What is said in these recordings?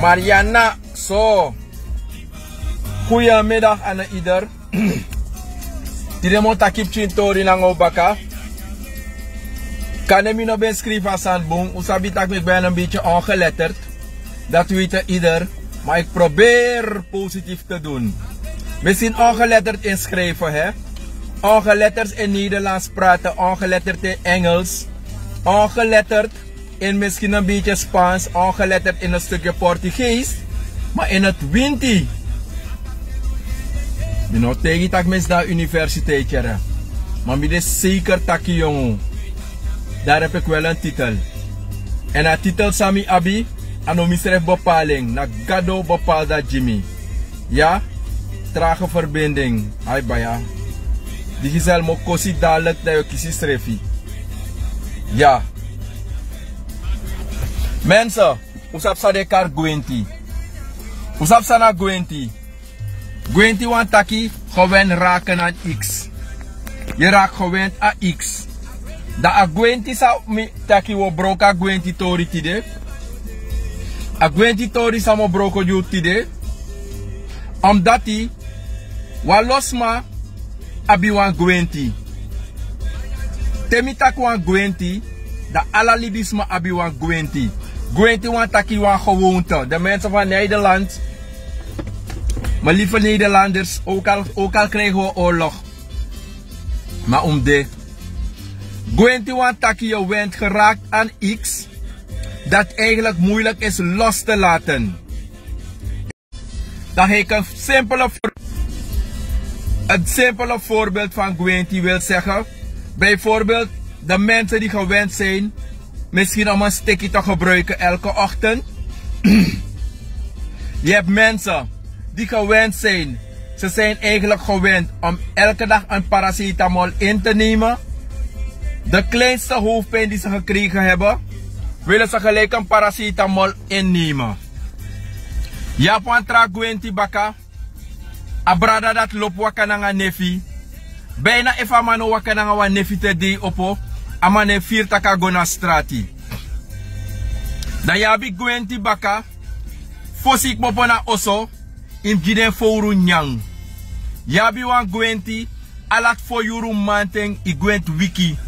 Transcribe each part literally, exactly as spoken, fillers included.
Mariana, so. Goedemiddag aan ieder. Tide mi o taki pikin tori nanga un baka. Kande mi no ben skrifi a sani bun, un sabi tak' mi ben een beetje ongeletterd. Dat weet ieder. Maar ik probeer positief te doen. Misschien ongeletterd in schrijven, hè? Ongeletterd in Nederlands praten, ongeletterd in Engels, ongeletterd in misschien een beetje Spaans, ongeletterd in een stukje Portugees. Maar in het winti, mi no taigi tak' mi e dati universiteit, yere. Maar mi de zeker taki, jongen, daar heb ik wel een titel. En a titel san mi abi, a no mi srefi bepaal en, na Gado bepaal dati gi mi. Ya, trage verbinding. Ai baya. Digicel, mi o kosi dadelijk, dan yu o kisi srefi. Ya. Mensen, un sabi san den e kari gwenti. Un sabi san na gwenti. Gwenti wani taki gewend raken aan iets. Yu e raak gewend aan iets. Dan a gwenti san mi taki, wi o broko a gwenti tori tide. A gwenti tori san mi o broko gi unu tide. Omdati wan lo sma abi wan gwenti. Te mi taki wan gwenti, dan ala libisma abi wan gwenti. Gwenti wani taki wan gewoonte. De mensen van Nederland, mijn lieve Nederlanders, ook al, ook al krijgen we oorlog. Maar om de gwenti wani taki yu wend geraakt aan iets dat eigenlijk moeilijk is los te laten. Dan ga ik een simpele voor-, een simpele voorbeeld van gwenti wil zeggen. Bijvoorbeeld de mensen die gewend zijn misschien om een stikkie te gebruiken elke ochtend. Je hebt mensen die gewend zijn, ze zijn eigenlijk gewend om elke dag een paracetamol in te nemen. De kleinste hoofdpijn die ze gekregen hebben, willen ze gelijk een paracetamol innemen. Yu abi wan tra gwenti baka. A brada dati lobi waka nanga nefi. Bijna efu a man no waka nanga wan nefi te dei opo, a man no e firi tak' a go na strati. Dan yu abi gwenti baka, fosi yu kmopo na oso, yu mus gi den fowru nyanyan. Yu abi wan gwenti, ala tu fo yuru mamanten yu gwenti wiki.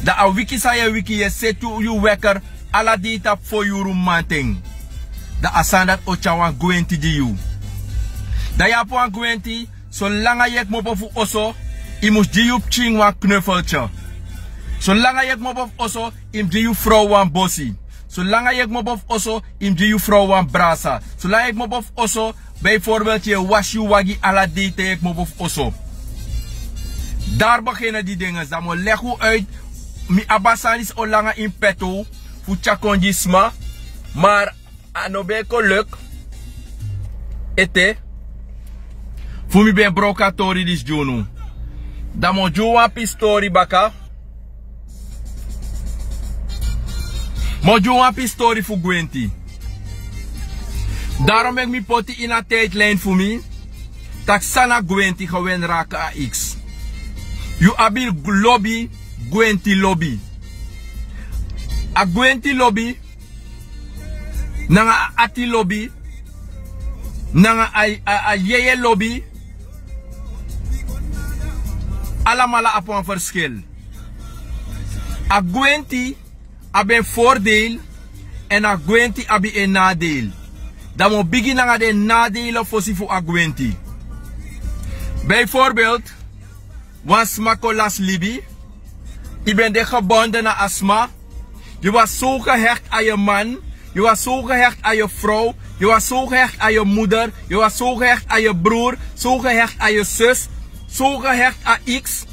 Dan a wiki san yu e wiki, yu e seti yu wekker ala dei tapu fo yuru mamanten. Dan a sani dati o tyari wan gwenti gi yu. Dan yu abi wan gwenti, solanga yu e kmopo fu oso, yu mus gi yu pikin wan knuffeltye. Solanga yu e kmopo fu oso, yu mus gi yu frow wan bosi. Solanga yu e kmopo fu oso, yu mus gi yu frow wan brasa. Solanga yu e kmopo fu oso, bijvoorbeeld yu e wasi yu wagi ala dei te yu e kmopo fu oso. Daar beginnen die dingen. Dan mi o leg unu uit. Mi abi a sani disi o langa ini petto fu tyari kon gi sma. Maar a no ben kon luku ete fu mi ben broko a tori disi gi unu. Dan mi o gi unu wan pisi tori baka. Mi o gi unu wan pisi tori fu gwenti. Daarom meki mi poti ini a tijdlijn fu mi tak' san na gwenti, gewend raken aan iets. Yu abi lobi, gwenti lobi. A gwenti lobi nanga a ati lobi nanga a, a, a yeye lobi. Alamala abi wan verschil. A gwenti abi en voordeel en a gwenti abi en nadeel. Dan mi o bigin nanga den nadelen fosi fu a gwenti. Bijvoorbeeld, wan sma kon lasi libi. Yu ben de gebonden na a sma. Yu was zo gehecht aan yu man. Yu was zo gehecht aan yu frow. Yu was zo gehecht aan yu moeder. Yu was zo gehecht aan yu broer. Zo gehecht aan yu zus. Zo gehecht aan iets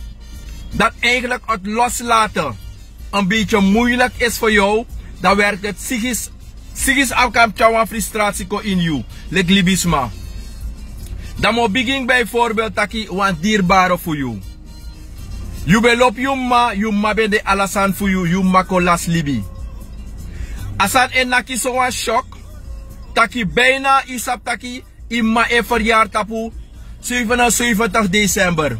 dat eigenlijk het loslaten een beetje moeilijk is voor jou, dan werkt het psychisch. Psychisch abi kan tyari wan frustratie kon ini yu, leki libisma. Dan mi o bigin bijvoorbeeld taki wan dierbare fu yu. Yu ben lobi yu mama, yu mama ben de ala sani fu yu, yu mama kon lasi libi. A sani e naki so wan shock, taki bijna yu sabi taki yu mama e verjaar tapu zevenenzeventig december.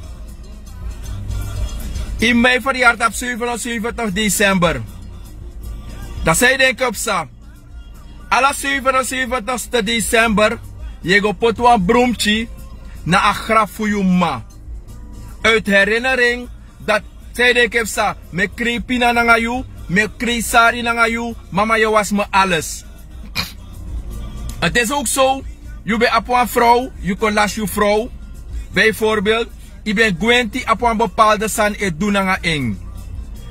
Yu mama e verjaar tapu zevenenzeventig december. Dan san yu denki psa? Ala seifenseifentigste desember yu e go poti wan brumki na a graf fu yu m'ma. Uit herinnering dati san yu denki psa, mi e krei pina nanga yu, mi e krei sari nanga yu, mama yu e wasi mi ales. Dati e so yu ben abi wan frow, yu kon lasi yu frow. Bijvoorbeeld yu ben gwenti abi wan bepaalde sani e du nanga en.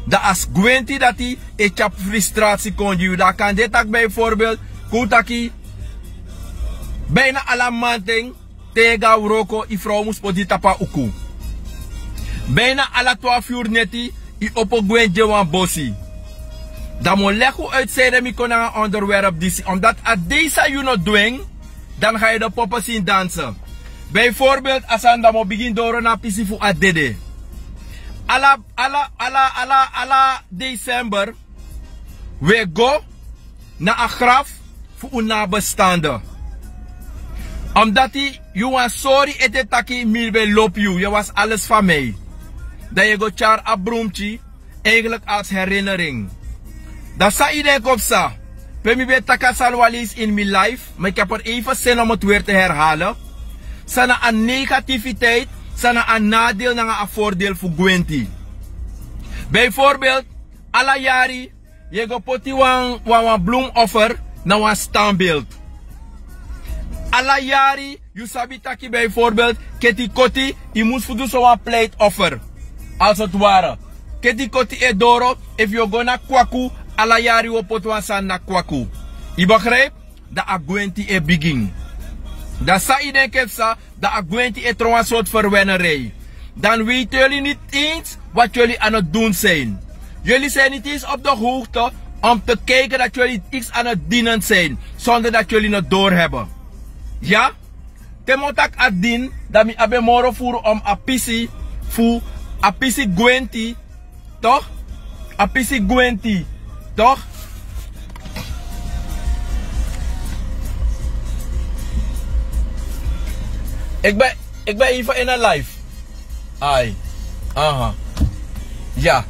Dan a gwenti dati e tyari fristrati kon gi yu. Dan a kan de tak' bijvoorbeeld, kon un taki, bina ala manten te yu e go na wroko yu frow mus poti yu tapu a uku. Bina ala twarfu yuru neti yu opo gwe ini gi en wan bosi. Dan mi o legi un uitseide mi kon nanga onderwerp disi omdati a dei san yu no du en, dan ga yu de popo sini danse. Bijvoorbeeld a sani dan mi o bigin doro na a pisi fu a dede. Ala ala ala ala ala desember wi e go na a graf fu un nabestande. Omdati yu wani sori ete taki mi ben lobi yu, yu e wasi ales fu mi. Dan yu e go tyari a brumki, eigenlik als herinnering. Dan san yu denki psa, pe mi ben taki a sani wan leisi ini mi life, ma yu kan poti even seni om het weer te herhalen. San na a negativiteit, san na a nadeel nanga a voordeel fu gwenti. Bijvoorbeeld ala yari yu e go poti wan wan wan blum offer na wan standbeeld. Ala yari yu sabi taki bijvoorbeeld keti koti yu mus fu du so wan pleit offer. Als het ware keti koti e doro, efu yu o go na kwaku, ala yari yu o poti wan sani na kwaku. Yu begrijp? Dan a gwenti e bigin. Dan san yu denki psa, dan a gwenti e tron wan sortu ferwennerij. Dan weten yuli niti eens wat yuli an het dun sin. Yuli sin niti eens op de hoogte om te kijken dat yuli niks an het dienen sin, sonder dat yuli het doorhebben. Ya? Te mi o taki a din, dan mi abi en moro furu om a pisi fu a pisi gwenti. Toch? A pisi gwenti. Toch? Ik ben, ik ben even in een live. Ai. Aha. Ya.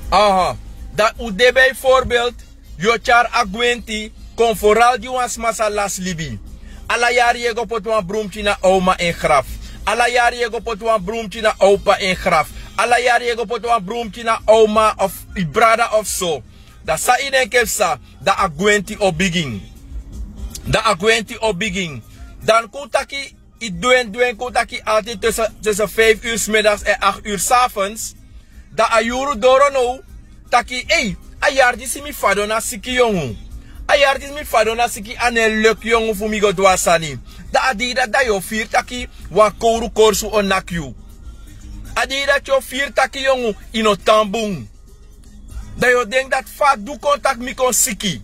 Aha. Dan un de bijvoorbeeld, yu o tyari a gwenti kon foral gi wan sma san lasi libi. Ala yari yu e go poti wan brumki na oma en graf. Ala yari yu e go poti wan brumki na opa en graf. Ala yari yu e go poti wan brumki na oma of yu brada of so. Dan san yu denki psa, dan a gwenti o bigin. Dan a gwenti o bigin. Dan kon un taki yu du en du en kon un taki altid tussen tussen vijf uur smiddags en acht uur savonds. Dan a yuru doro now taki ei, a yari disi mi fadon na siki yongu. A yari disi mi fadon na siki a no e leki yongu fu mi go du a sani. Dan a dei dati dan yu o firi taki wan kowru korsu o naki yu. A dei dati yu o firi taki yongu, yu no tan bun. Dan yu o denki dati fa a du kon taki mi kon siki.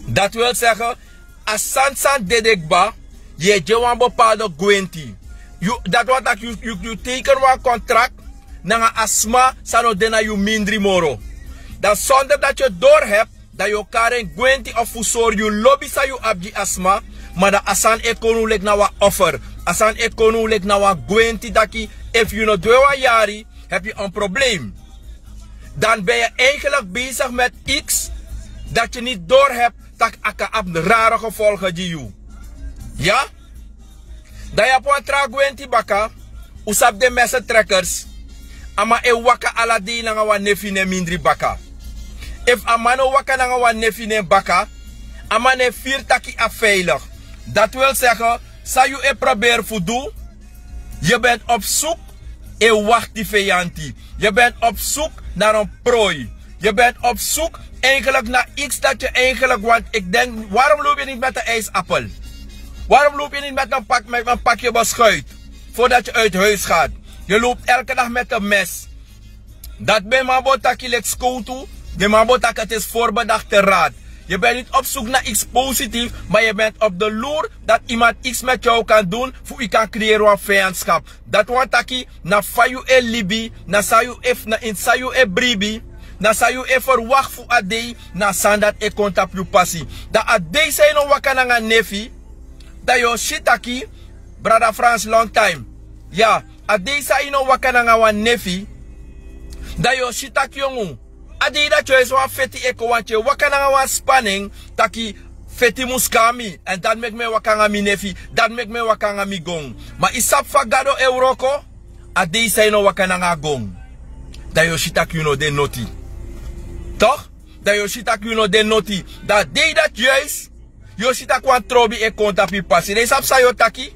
Dati wil segen, a sani san dede kba, yu e gi en wan bepaalde gwenti. Yu dati wani taki yu yu yu teiken wan kontrak nanga a sma san no de na yu mindri moro. Dan sonder dati yu e doorhebi, dan yu o kari en gwenti of fu sori yu lobi san yu abi gi a sma. Ma dan a sani e kon now leki na wan offer. A sani e kon now leki na wan gwenti taki, efu yu no du en wan yari, hebi yu en probleem. Dan ben yu eigenlik besigi meti iks dati yu niti doorhebi tak' a kan abi rare gevolgen gi yu. Ya? Dan yu abi wan tra gwenti baka. Un sabi den mesentrekkers. A man e waka ala dei nanga wan nefi na en mindri baka. Efu a man no waka nanga wan nefi na en baka, a man no e firi taki a veilig. Dati wil segen, san yu e proberi fu du, yu ben op suk e wakti feyanti. Yu ben op suk na en proi. Yu ben op suk eigenlik na iks dati yu eigenlik want ik denk, warom lobi yu niti meti en ijsappel? Warom lobi yu niti meti en pak meti en pakye beskuit? Fordati yu uiti huis gati, yu lobi elke dagi meti en mes. Dati ben man bo taki leki skowtu. Den man bo taki ati isi forbedakteraad. Yu ben niti op suk na iks positief, ma yu ben op de luru dati iman iks meti yu kan dun fu yu kan kriyeri wan feyanskap. Dati wani taki, na fa yu e libi, na san yu e na ini san yu e bribi, na san yu e ferwakti fu a dei, na a sani dati e kon tapu yu pasi. Dan a dei san yu no waka nanga nefi, dan yu o si taki, brada frans long time. Ya. A dei san yu no waka nanga wan nefi, dan yu o si taki yongu, a dei dati yu o esi wan feti eko wanti yu e waka nanga wan spanen, taki Feti mus kon na mi, èn dati meki mi e waka nanga mi nefi, dati meki mi e waka nanga mi gon. Ma yu sabi fa Gado e wroko? A dei san yu no waka nanga a gon, dan yu o si tak' yu no de noti. Tok'? Dan yu o si tak' yu no de noti. Dan a dei dati yuis yu o si tak' wan trobi e kon tapu yu pasi. Dan yu sabi san yu o taki?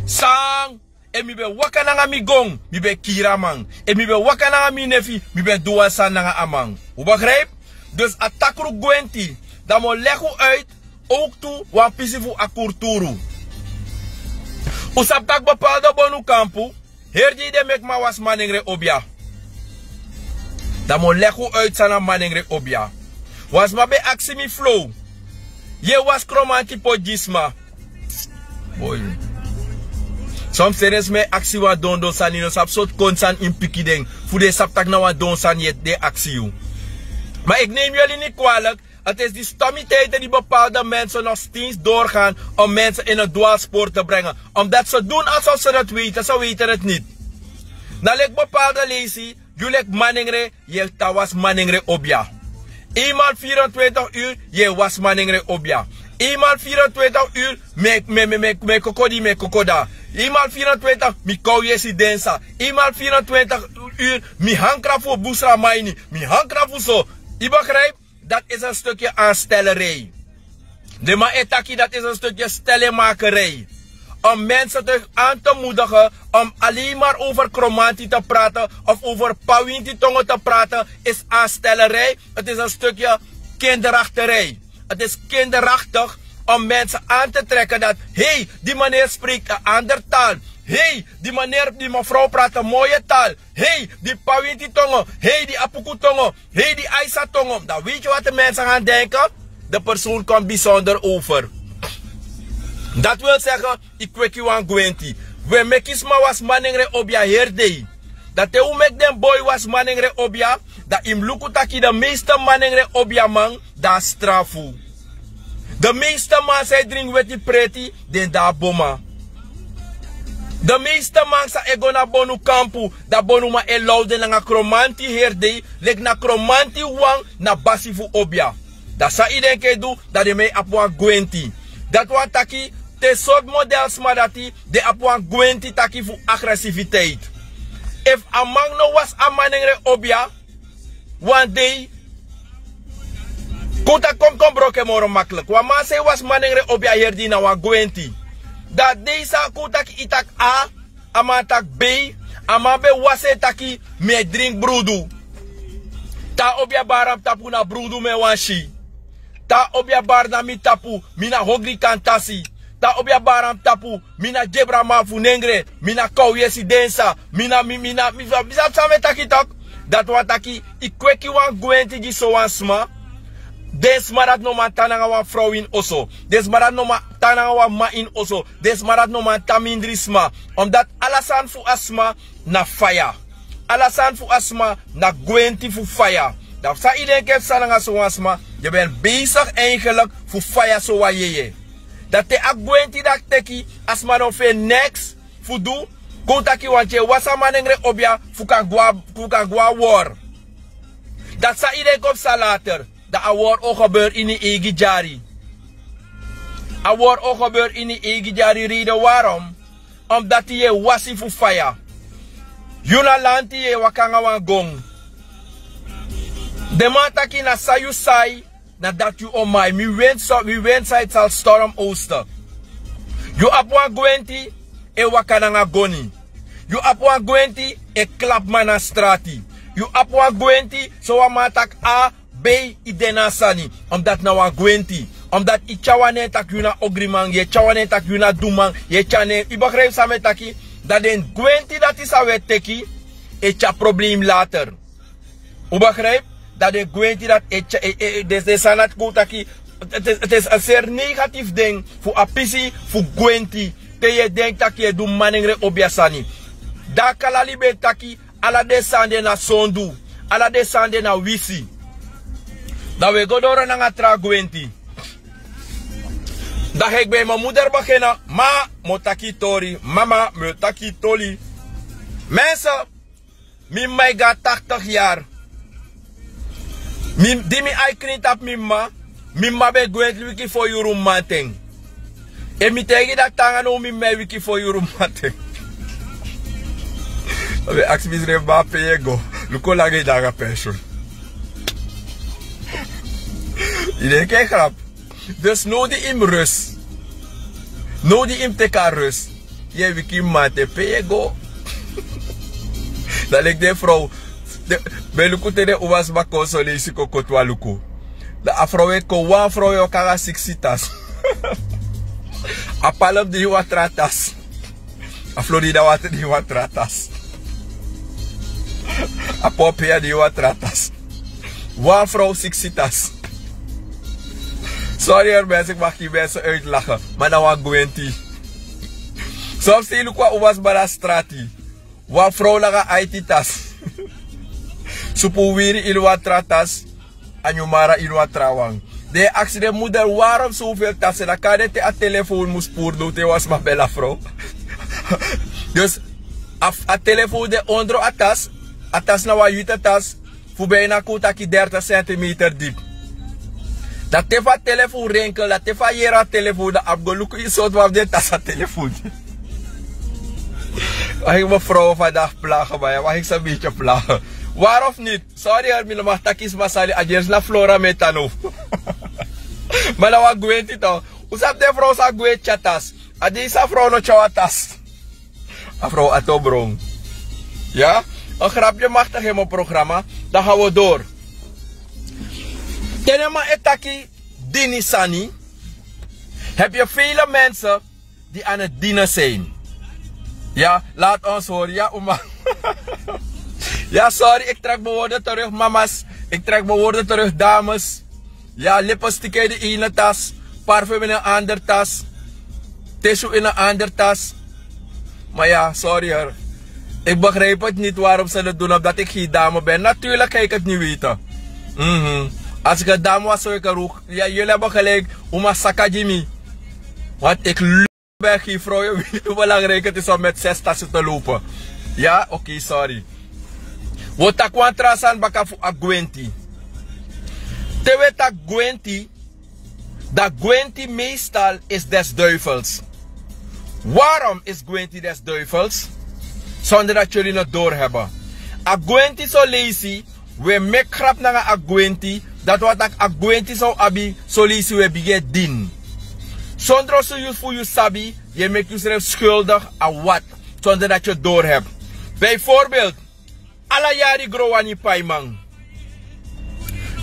San? Efu mi ben waka nanga mi gon, mi ben kiri a man. Efu mi ben waka nanga mi nefi, mi ben du wan sani nanga a man. Un begrijp? Dus a takru gwenti, dan mi o legi un uit, ook tu wan pisi fu a kurturu. Un sabi tak' bepaalde Bonukampu, heri dei den meki man wasi manengre obia. Dan mi o legi un uit san na manengre obia. Wan sma ben aksi mi flow. Yu e wasi kromanti poti gi sma. Boi. Soms te den sma e aksi wan dondon sani, yu no sabi sortu koni sani yu mus piki den, fu den sabi tak' na wan don sani yu e, den e aksi yu. Ma ik neem jullie niet kwalijk, het is die stommiteiten die bepaalde mensen nog steeds doorgaan om mensen in een dwaalspoor te brengen. Omdat ze doen alsof ze het weten, ze weten het niet. Na leki bepaalde leisi, yu leki manengre, yu e tan wasi manengre obia. Eenmaal vierentwintig uur, yu e wasi manengre obia. Eenmaal vierentwintig uur, mi e, mi e, mi e, mi e, mi e koko di, mi e koko da. Eenmaal vierentwintig, mi kow yesi densa. Eenmaal vierentwintig uur, mi hankra fu busra maini. Mi hankra fu so. Yu begrijp? Dat is een stukje aanstellerij. De man e taki dat is een stukje stellingmakerij. Om mensen te aan te moedigen om alleen maar over kromanti te praten of over pawinti tongo te praten, is aanstellerij. Het is een stukje kinderachterij. Het is kinderachtig om mensen aan te trekken dat, hé, hey, die meneer spreekt een ander taal. Hé, hey, die meneer, die mevrouw praat een mooie taal. Hé, hey, die pawinti tongo. Hé, hey, die apuku tongo. Hé, hey, die aisa tongo. Dan weet je wat de mensen gaan denken? De persoon komt bijzonder over. Dat wil zeggen, yu kweki wan gwenti. We meki sma wasi manengre obia heri dei. Dan te un meki den boi wasi manengre obia, dan yu mus luku taki de meeste manengre obiaman de na strafu. De meeste man san e dringi weti preti, den de na boma. De meeste man san e go na Bonukampu, dan bonuman e low den nanga kromanti heri dei, leki na kromanti wan na basi fu obia. Dan san yu denki e du, dan den man e abi wan gwenti. Dati wani taki, te sortu model sma dati, den abi wan gwenti taki fu agresiviteit. Efu a man no wasi a manengre obia, wan dei, kon taki kon, kon broko en moro makkelijk. Wan man san e wasi manengre obia heri dei na wan gwenti. Dan a dei san kon taki yu taki a, a man taki bei, a man ben wasi en taki mi e dringi brudu. Te a obia bari na mi tapu na brudu mi e wani si. Te a obia bari na mi tapu, mi na hogri kantasi. Te a obia bari na mi tapu, mi na dyebra man fu nengre, mi na kow yesi densa, mi na, mi, mi na, mi, mi sabi san mi e taki tok. Dati wani taki, yu kweki wan gwenti gi sowan sma. Den sma dati no man tan nanga wan frow ini oso. Den sma dati no man tan nanga wan man ini oso. Den sma dati no man tan mindri sma. Omdat ala sani fu a sma na faya. Ala sani fu a sma na gwenti fu faya. Dan san yu denki e psa nanga sowan sma, yu ben bezig eigenlijk fu faya sowan yeye. Dan te a gwenti dati teki, a sma no feni neks fu du, kon taki wan tyari wasi a manengre obia fu kan go na, fu kan go na wor. Dan san yu denki o psa later, dan a wor o gebeur ini yu eigi dyari. A wor o gebeur ini yu eigi dyari, reden waarom? Omdat yu e wasi fu faya. Yu na lanti, yu e waka nanga wan gon. Den man taki na san yu sai, na dati yu o mai. Mi wenti so, mi wenti san yu sali storm oosten. Yu abi wan gwenti e waka nanga goni. Yu abi wan gwenti e klapu man na strati. Yu abi wan gwenti, sowan man taki a, bei, yu de na a sani. Omdat na wan gwenti. Omdat yu tyari wan nen taki yu na ogriman, yu e tyari wan nen taki yu na duman, yu e tyari nen, yu begrijp san mi e taki? Dan den gwenti dati san wi e teki, e tyari problem later. Un begrijp? Dan den gwenti dati e tyari, e, e, e, den, den sani dati kon taki, het is, het is een zeer negatief ding fu a pisi fu gwenti. Te yu e denki taki yu e du manengre obia sani. Dan Kalali ben taki, ala den sani de na sondu, ala den sani de na wisi. Dan wi e go doro nanga tra gwenti. Dan heri ben mi moeder begin, ma mi o taki tori, mama, mi o taki tori. Mensen, mi mma e go na tachtig yari. Mi, di mi ai krin tapu mi mma, Mi mama ben gwenti wiki fo yuru mamanten. Efu mi taigi dati anga now mi mama e wiki fo yuru mamanten. A ben aksi misrefi baka pe yu e go. Luku langa yu de nanga pensioen. Yu denki en grap. Dus now di yu mus rus. Now di yu mus teki a rus. Yu e wiki mamanten pe yu e go. Dan leki den frow. Ben luku te den umasma kon son leisi kon koti wan luku. Dan a frow e kon wan frow e waka nanga siksi tas. A palm dini wan tra tas. A florida water dini wan tra tas. A popea dini wan tra tas. Wan frow siksi tas. Sorry hoor mensen, ik mag die mensen uitlachen. Maar na wan gwenti. Soms yu luku wan umasma na strati. Wan frow nanga aiti tas. Supu wiri ini wan tra tas. A nyun mara ini wan trawan. Den e aksi den moeder waarom zoveel tassen. Dan kande te a telefoon mus puru now te wan sma bel a frow. Dus a, a telefoon de ondro a tas. A tas na wan witi tas. Fu bijna kon taki dertig centimeter diep. Dan te fu a telefoon rinkel, dan te fu a yere a telefoon, dan a mus go luku ini sortu wan fu den tas a telefoon. Mag ik mevrouw vandaag plagen, maar ja, mag ik ze een beetje plagen? Waar of niet? Sorry hoor, mi no mag taki sma sani, a gersi na flora mi e tan now. Ma na wan gwenti toch. Un sabi den frow sa gwenti tyari tas. A dei san frow no tyari wan tas. A frow ati o bron. Ya, een grapje mag tegen mijn programma. Dan gaan we door. Te den man e taki dini sani, heb je vele mensen die aan het dienen zijn. Ja, laat ons horen. Ja, oma. Ja, sorry, ik trek mijn woorden terug, mama's. Ik trek mijn woorden terug, dames. Ya, lippenstick in de ene tas, parfum in een ander tas, tissue in een ander tas. Maar ja, sorry hoor. Ik begrijp het niet waarom ze dat doen, omdat ik geen dame ben. Natuurlijk ga ik het niet weten. Mhm. Als ik een dame was, zou ik er ook. Ja, jullie hebben gelijk. Oma Sakajimi. Want ik ben geen vrouw, je weet hoe belangrijk het is om met zes tassen te lopen. Ja, oké, sorry. Wi o taki wan tra sani baka fu a gwenti. Te wi e taki gwenti, dan gwenti meestal is des duivels. Waarom is gwenti des duivels? Zonder dat jullie het doorhebben. A gwenti so leisi, wi e meki grap nanga a gwenti, dati wani taki a gwenti san wi abi, so leisi wi e bigin e dini. Sondro so yu fu yu sabi, yu e meki yusrefi skuldig a wat, sondro dati yu dori hebi. Bijvoorbeeld, ala yari gro wani paiman.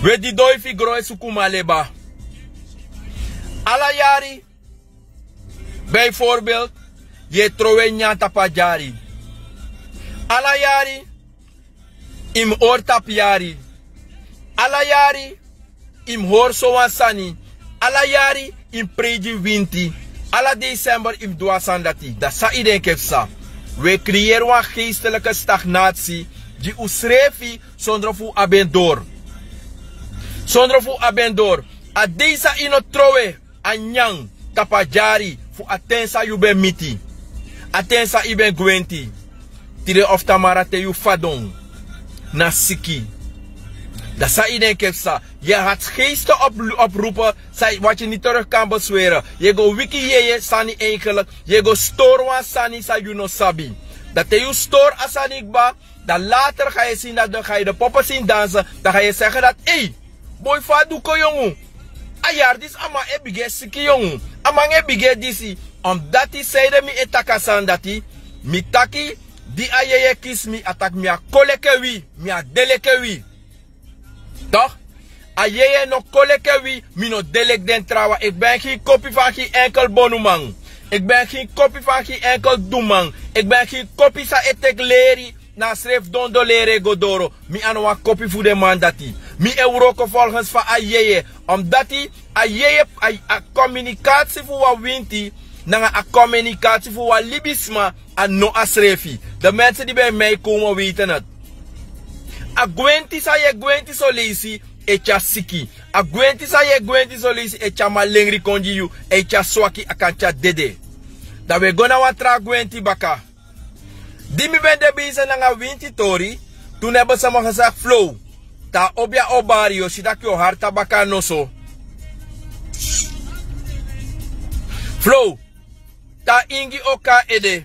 Wi e didon fu gro e suku maleba. Ala yari, bijvoorbeeld, yu e trowe nyan tapu a dyari. Ala yari, yu mus hori tapu yari. Ala yari, yu mus hori sowan sani. Ala yari, yu mus prei gi winti. Ala december, yu mus du a sani dati. Dan san yu denki e psa? Wi e creëer wan geestelijke stagnatie gi unsrefi, sondro fu un abi en dori. Sondro fu un abi en dori. A dei san yu no trowe a nyan tapu a dyari fu a ten san yu ben miti, a ten san yu ben gwenti, tide of tamara te yu fadon na siki. Dan san yu denki e psa? Yu e hati geesten op, oproepen san wat yu niet terug kan besweren. Yu e go wiki yeye sani, eigenlijk yu e go stori wan sani san yu no sabi. Dan te yu stori a sani kba, dan later ga yu si dati, dan ga yu de poppen si dansen. Dan ga yu segen dati, ei, boi, fa a du kon yongu? A yari disi a man e bigin e siki yongu. A man e bigin e disi. Omdati, sanede mi e taki a sani dati? Mi taki, di a yeye kisi mi, a taki mi á kon leki wi, mi á de leki wi. Toch? A yeye no kon leki wi, mi no de leki den trawan. Eki ben gen kopi fu a gen enkel bonuman. Eki ben gen kopi fu a gen enkel dunman. Eki ben gen kopi san e teki leri na a srefi dondon leri e go doro. Mi a no wan kopi fu den man dati. Mi e wroko volgens fa a yeye. Omdati a yeye, a, a kominikasi fu wan winti nanga a kominikasi fu wan libisma a no a srefi. De mensen di ben mei komen weten het. A gwenti san yu e gwenti so leisi e tyari siki. A gwenti san yu e gwenti so leisi e tyari malengri kon gi yu, e tyari swaki, a kan tyari dede. Dan wi e go na wan tra gwenti baka. Di mi ben de bezig nanga winti tori, toen hebben ze me gezegd: Flow, te a obi a obari, yu o si taki yu o hari tan baka a noso. Flow. Te a ingi o kon na ede,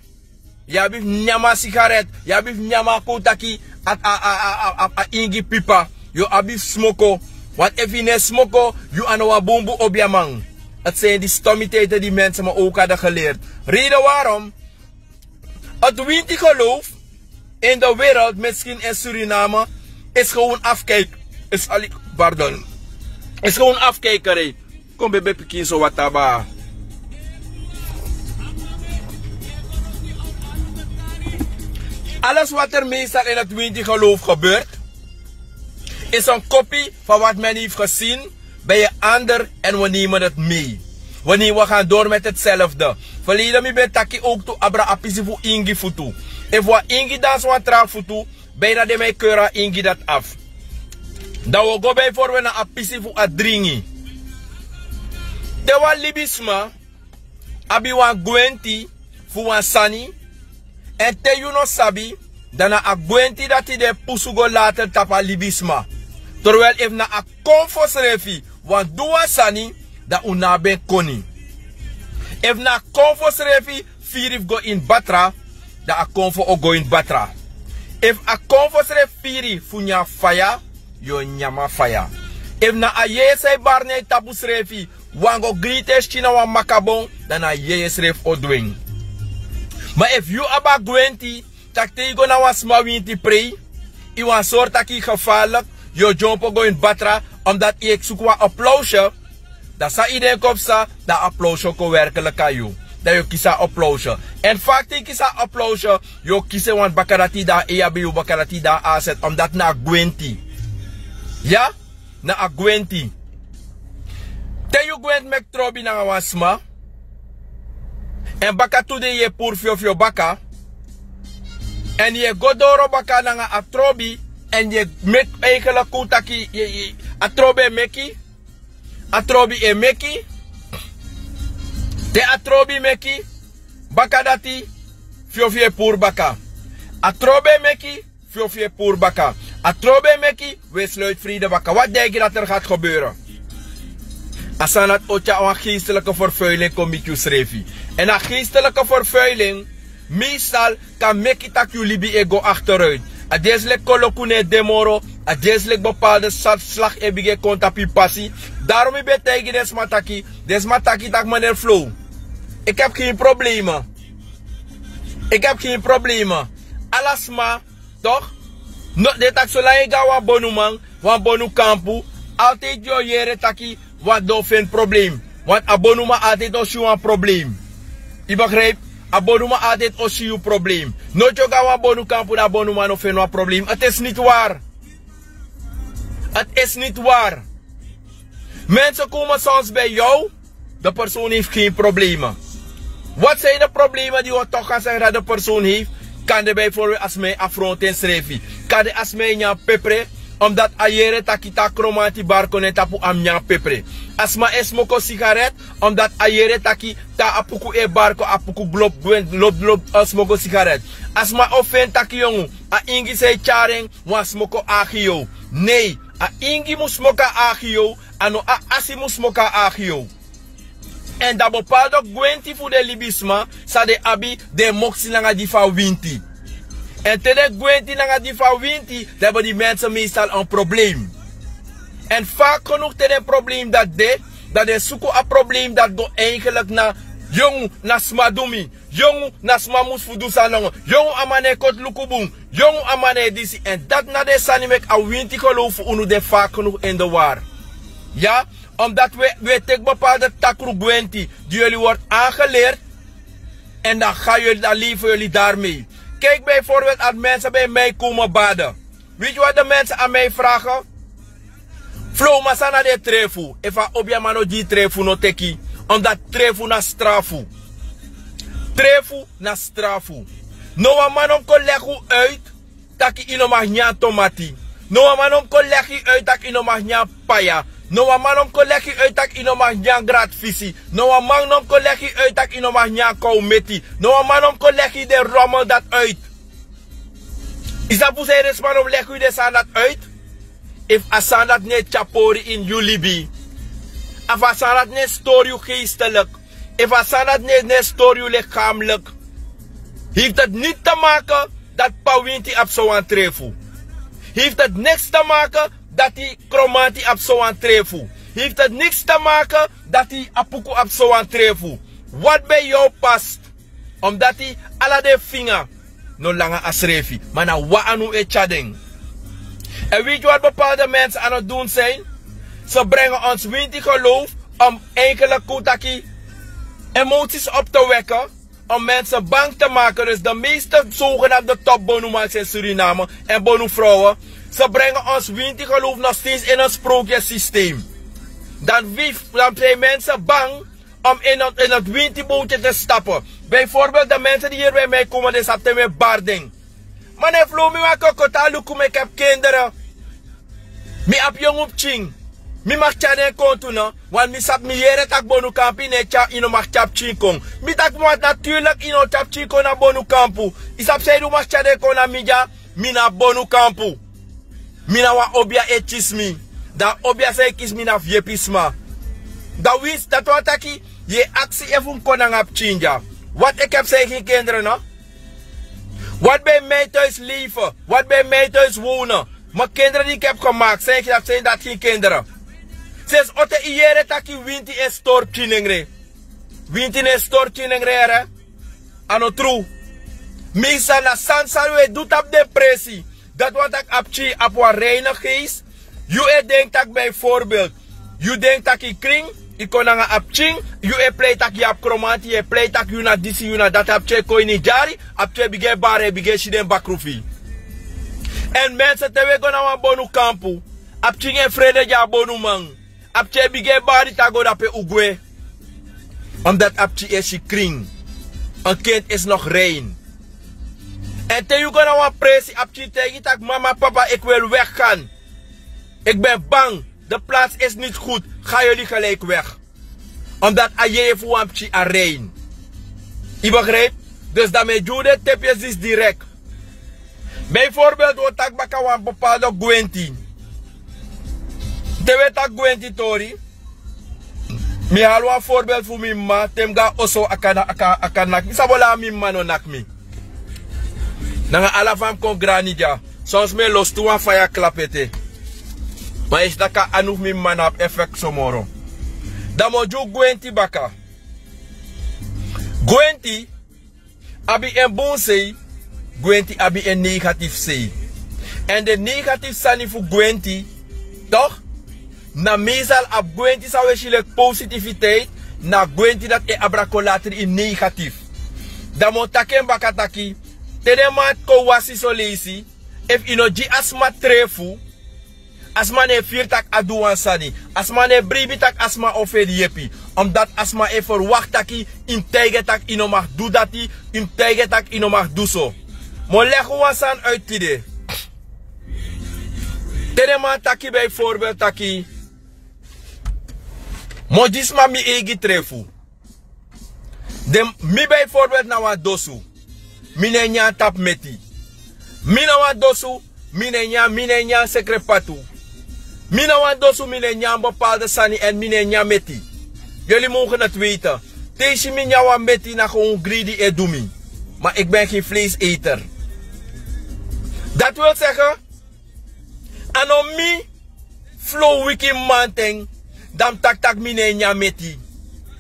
yu abi fu nyan a sigaret, yu abi fu nyan a kon taki a ingi pipa, yu abi fu smoko. Want efu yu no e smoko, yu a no wan bunbun obiaman. Eti seni di stomiteite di mensma owka de geleerd. Reden warom eti winti geloof in de wereld, miskin in Suriname, is gewoon afkijk, is ali pardon, is gewoon afkijkerij. Kon bebe pikin so wata baa. Alles wat er meestal in het winti geloof gebeurt, is een kopie van wat men heeft gezien bij een ander en we nemen het mee. We nemen we gaan door met hetzelfde. Verleden mi ben taki ook tu abra a pisi fu ingi futu. Efu wan ingi dansi wan tra futu, bijna den man e keur a ingi dati afu. Dan wi o go bijvoorbeeld na a pisi fu a dringi. Te wan libisma abi wan gwenti fu wan sani, èn te yu no sabi, dan na a gwenti dati den e pusu go later tapu a libisma. Terwijl efu na a konfo srefi wani du wan sani, dan un no abi en koni. Efu na a konfo srefi firi fu go ini batra, dan a konfo o go ini batra. Efu a konfo srefi firi fu nyan faya, yu o nyan a faya. Efu na a yeye san e bari na yu tapu srefi wani go griti en skin na wan makabon, dan na a yeye srefi o du en. Ma efu yu abi a gwenti taki te yu go na wan sma winti prei, yu wani sori taki yu gevaarlijk, yu o dyompo go ini batra, omdat yu e suku wan applausje, dan san yu denki o psa, dan a applausje o kon werkelijk na yu. Dan yu o kisi a applausje. Èn fa te yu kisi a applausje, yu o kisi en want baka dati yu de na en, yu abi yu baka dati yu de na en aset, omdat na a gwenti. Ya, na a gwenti. Te yu gwenti meki trobi nanga wan sma, èn baka tu dei yu e puru fyofyo baka, èn yu e go doro baka nanga a trobi, èn yu e meki, eigenlijk kon taki, yu, yu, a trobi e meki, a trobi e meki, te a trobi meki, baka dati, fyofyo e puru baka. A trobi e meki, fyofyo e puru baka. A trobi e meki, wi e sluiti vrede baka. Wat denk yu dat er gaat gebeuren? A sani dati o tyari wan geestelijke vervuiling kon miti yusrefi. Èn a geestelijke vervuiling, meestal, kan meki taki yu libi e go achteruit. A disi leki koloku no e de moro, a disi leki bepaalde sa-, slag e bigin e kon tapu yu pasi. Daarom mi ben taigi den sma taki, den sma taki taki meneer Flow, ik heb geen problemen. Ik heb geen problemen. Ala sma, toch? No, den taki solanga yu go na wan bonuman, wan bonukampu, altijd yu o yere taki wan, den o feni problem. Want a bonuman altijd o si wan problem. Yu begrijp? A bonuman altijd o si yu problem. Noiti yu o go na wan bonukampu dan a bonuman no feni wan problem. Het is niet waar. Het is niet waar. Mensen komen soms bij jou, de persoon heeft geen problemen. Wat zijn de problemen die we toch gaan zeggen dat de persoon heeft? Kan de bijvoorbeeld a sma e affronteer ensrefi? Kan de a sma e nyan pepre, omdat a yere taki te a kromanti bari kon na en tapu a mus nyan pepre? A sma e smoko sigaret, omdat a yere taki te a puku e bari kon, a puku lobi gwe, lobi, lobi, eh, smoko sigaret. A sma o feni taki yongu, a ingi san e tyari en, wani smoko agi yow. Nei, a ingi mus smoko agi yow, a no a asi mus smoko agi yow. Èn dan bepaalde gwenti fu den libisma san den abi, den e moksi nanga di fu a winti. Èn te den gwenti nanga di fu a winti, dan hebben die mensen meestal een probleem. Èn vaak genoeg te den probleem dati de, dan den e suku a probleem dati go eigenlijk na yongu, na sma du mi. Yongu, na sma mus fu du sani nanga. Yongu, a man no e koti luku bun. Yongu, a man no e disi. Èn dati na den sani meki a winti geloof fu unu de vaak genoeg in de war. Ya, omdat wi, wi e teki bepaalde takru gwenti die jullie wordt aangeleerd. En dan gaan jullie, dan leven jullie daarmee. Kijk bijvoorbeeld als mensen bij mij komen baden. Weet je wat de mensen aan mij vragen? Flow, ma san na den trefu? Efu a obiaman no gi yu trefu, no teki. Omdat trefu na strafu. Trefu na strafu. No wan man no mus kon legi yu uit taki yu no mag nyan tomati. No wan man no mus kon legi yu uit taki yu no mag nyan paya. No wan man no mus kon legi yu uit taki yu no mag nyan gratfisi. No wan man no mus kon legi yu uit taki yu no mag nyan kowmeti. No wan man no mus kon legi yu den rommel dati uit. Yu sabi fu san yu den sma no mus legi yu den sani dati uit? Efu a sani dati no e tyari pori ini yu libi, efu a sani dati no e stori yu geestelijk, Efu a sani dati no e stori yu likamlik, heifti dati niti te maken dati pawinti abi sowan trefu. Heifti dati niks te maken dati kromanti abi sowan trefu. Heifti dati niks te maken dati apuku abi sowan trefu. Wat ben yu past? Omdati ala den finga no langa a srefi, ma na wan anu e tyari den. En weet yu wat bepaalde mensen aan het doen zijn? Ze brengen ons winti geloof om eigenlijk kon taki emoties op te wekken, om mensen bang te maken. Dus de meeste zogenaamde topbonuman in Suriname en bonuvrouwen, ze brengen ons winti geloof nog steeds in een sprookjesysteem. Dan, wie, dan zijn mensen bang om in het, in het winti bootje te stappen. Bijvoorbeeld de mensen die hier bij mij komen, die zaten met barding. Maar ne vloer mi wan kokota luku mi heb kinderen. Mi heb jong op ching. Mi mag tyari en kontu no. Want mi sap mi yere tak bonukampu ne tya ino mag tyap ching kon. Mi tak mi want natuurlijk ino tyap ching kon na bonukampu. Isap seidu mag tyari en kon na mi dya. Mi na bonukampu. Mi na wan obia e kisi mi. Dan obia san e kisi mi na fu yepi sma. Dan winsi dati wan taki, yu e aksi efu mi kon nanga pikin dya. Wat ik heb tegen kinderen no? Wat ben mij thuis leven? Wat ben mij thuis wonen? Mijn kinderen die ik heb gemaakt, zijn dat zijn dat geen kinderen? Sinsi ote yu yere taki winti e stori pikin nengre. Winti no e stori pikin nengre. A no tru. Meestal na sani san wi e du tapu den presi. Dati wani taki a pikin abi wan reine geest. Yu e denki taki bijvoorbeeld, yu denki taki yu krin, yu kon nanga a pikin, yu e plei taki yu abi kromanti, yu e plei taki yu na disi, yu na dati. A pikin e kon ini dyari, a pikin e bigin e bari, e bigin e si den bakru fu yu. Èn mensen, te wi e go na wan bonukampu, a pikin e frede gi a bonuman. A pikin e bigin e bari taki go dape un gwe. Omdat a pikin e si krin. Een kind is nog rein. Èn te yu go na wan presi, a pikin taigi taki mama, papa, ik wil weggaan. Ik ben bang. De plaats is niet goed. Gaan jullie gelijk weg. Omdat a yeye fu wan pikin a rein. Yu begrijp? Dus dan mi e gi unu den tepyes disi direkt. Bijvoorbeeld wi o taki baka wan bepaalde gwenti. Te wi e taki gwenti tori, mi hali wan voorbeeld fu mi mma, te mi go na oso a kan, a kan, a kan naki mi. Sabi wan langa mi mma no naki mi. Nanga ala fa mi kon grani dya, soms mi e lostu wan faya klapu ete. Ma yu e si tak' a anu fu mi mma no abi effect so moro. Dan mi o gi unu gwenti baka. Gwenti abi en bun sei, gwenti abi en negatifu sei. Èn den negatifu sani fu gwenti, toch, na meestal abi gwenti san wi e si leki positiviteit, na gwenti dati e abra kon latri ini negatifu. Dan mi o taki en baka taki, te den man kon wasi son leisi, efu yu no gi a sma trefu, a sma no e firi tak' a du wan sani. A sma no e bribi tak' a sma o feni yepi. Omdat a sma e ferwakti taki yu mus taigi en tak' yu no mag du dati, yu mus taigi en tak' yu no mag du so. Mi o legi wan sani uit tide. Te den man taki bijvoorbeeld taki, mi o gi sma mi eigi trefu. Den, mi bijvoorbeeld na wan dosu. Mi no e nyan tapu meti. Mi na wan dosu, mi no e nyan, mi no e nyan sekre patu. Mi na wan dosu, mi no e nyan bepaalde sani èn mi no e nyan meti. Jullie mogen het weten. Te yu si mi nyan wan meti, na gewoon greedy e du mi. Maar ik ben geen vleeseter. Dat wil zeggen, a no mi flow wiki manten, dan mi taki tak' mi no e nyan meti.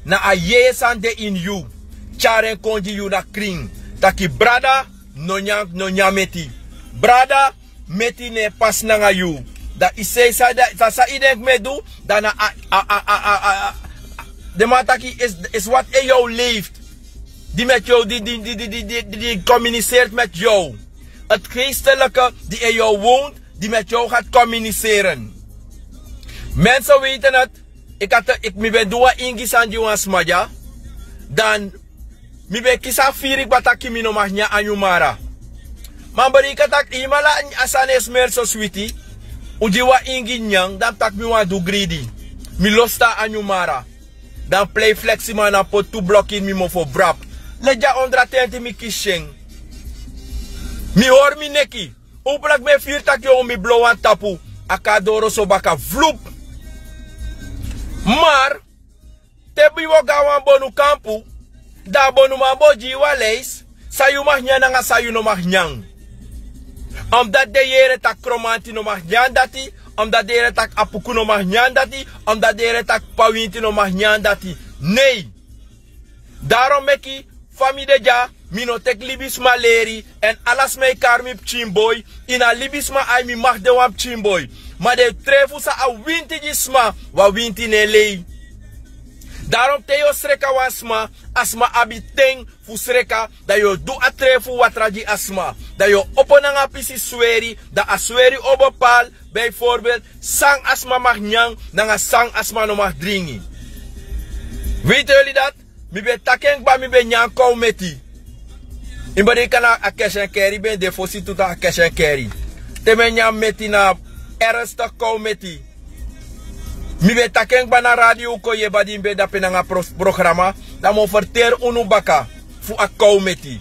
Na a yeye san de ini yu, tyari en kon gi yu na krin. Taki brada, no nyan, no nyan meti. Brada, meti no e pasi nanga yu. Dan yu sei san, san, san yu denki mi e du, dan na a, a, a, a, a, a, den man taki is, is wat in jou leeft. Di met jou, di, di, di communiceert met jou. Het geestelijke die in jou woont, die met jou gaat communiceren. Mensen weten het. Ik had, ik, mi ben du wan ingi sani gi wan sma dya. Dan mi ben kisi a firi kba taki mi no mag nyan anyumara. Ma mi bereken taki yu mala a sani e smeri so switi. Un gi wan ingi nyan, dan mi taki mi wani du greedy. Mi losta anyumara. Dan plei fleksi man, na poti tu blok ini mi mofo, brap. Leti a ondro a tenti, mi kisi en. Mi hori mi neki. Openlijk mi e firi taki yu o mi blow wan tapu. A kon doro so baka, vlup. Maar Te yu o go na wan bonukampu, dan a bonuman bo gi yu wan leisi san yu mag nyan nanga san yu no mag nyan. Omdati den yere tak' kromanti no mag nyan dati, omdati den yere tak' apuku no mag nyan dati, omdati den yere tak' pawinti no mag nyan dati. Nei. Daron meki fa mi de dya, mi no teki libisma leri, èn ala sma e kari mi pikinboi. Ini a libisma ai mi mag de wan pikinboi. Ma den e trefu san a winti gi sma, wan winti no e lei. Daron te yu o sreka wan sma, a sma abi ten fu sreka, dan yu o du a trefu watra gi a sma. Dan yu o opo nanga pisi sweri, dan a sweri o bepal, bijvoorbeeld, san a sma mag nyan, nanga san a sma no mag dringi. Weten jullie dat? Mi ben taki en kba mi ben nyan kow meti. Yu ben denki na a cash and carry ben de fosi tu tak' a cash and carry. Te mi e nyan meti na ernstig kow meti. Mi ben taki en kba na radio kon yeba di mi ben dape nanga pro- programa, dan mi o ferteri unu baka fu a kow meti.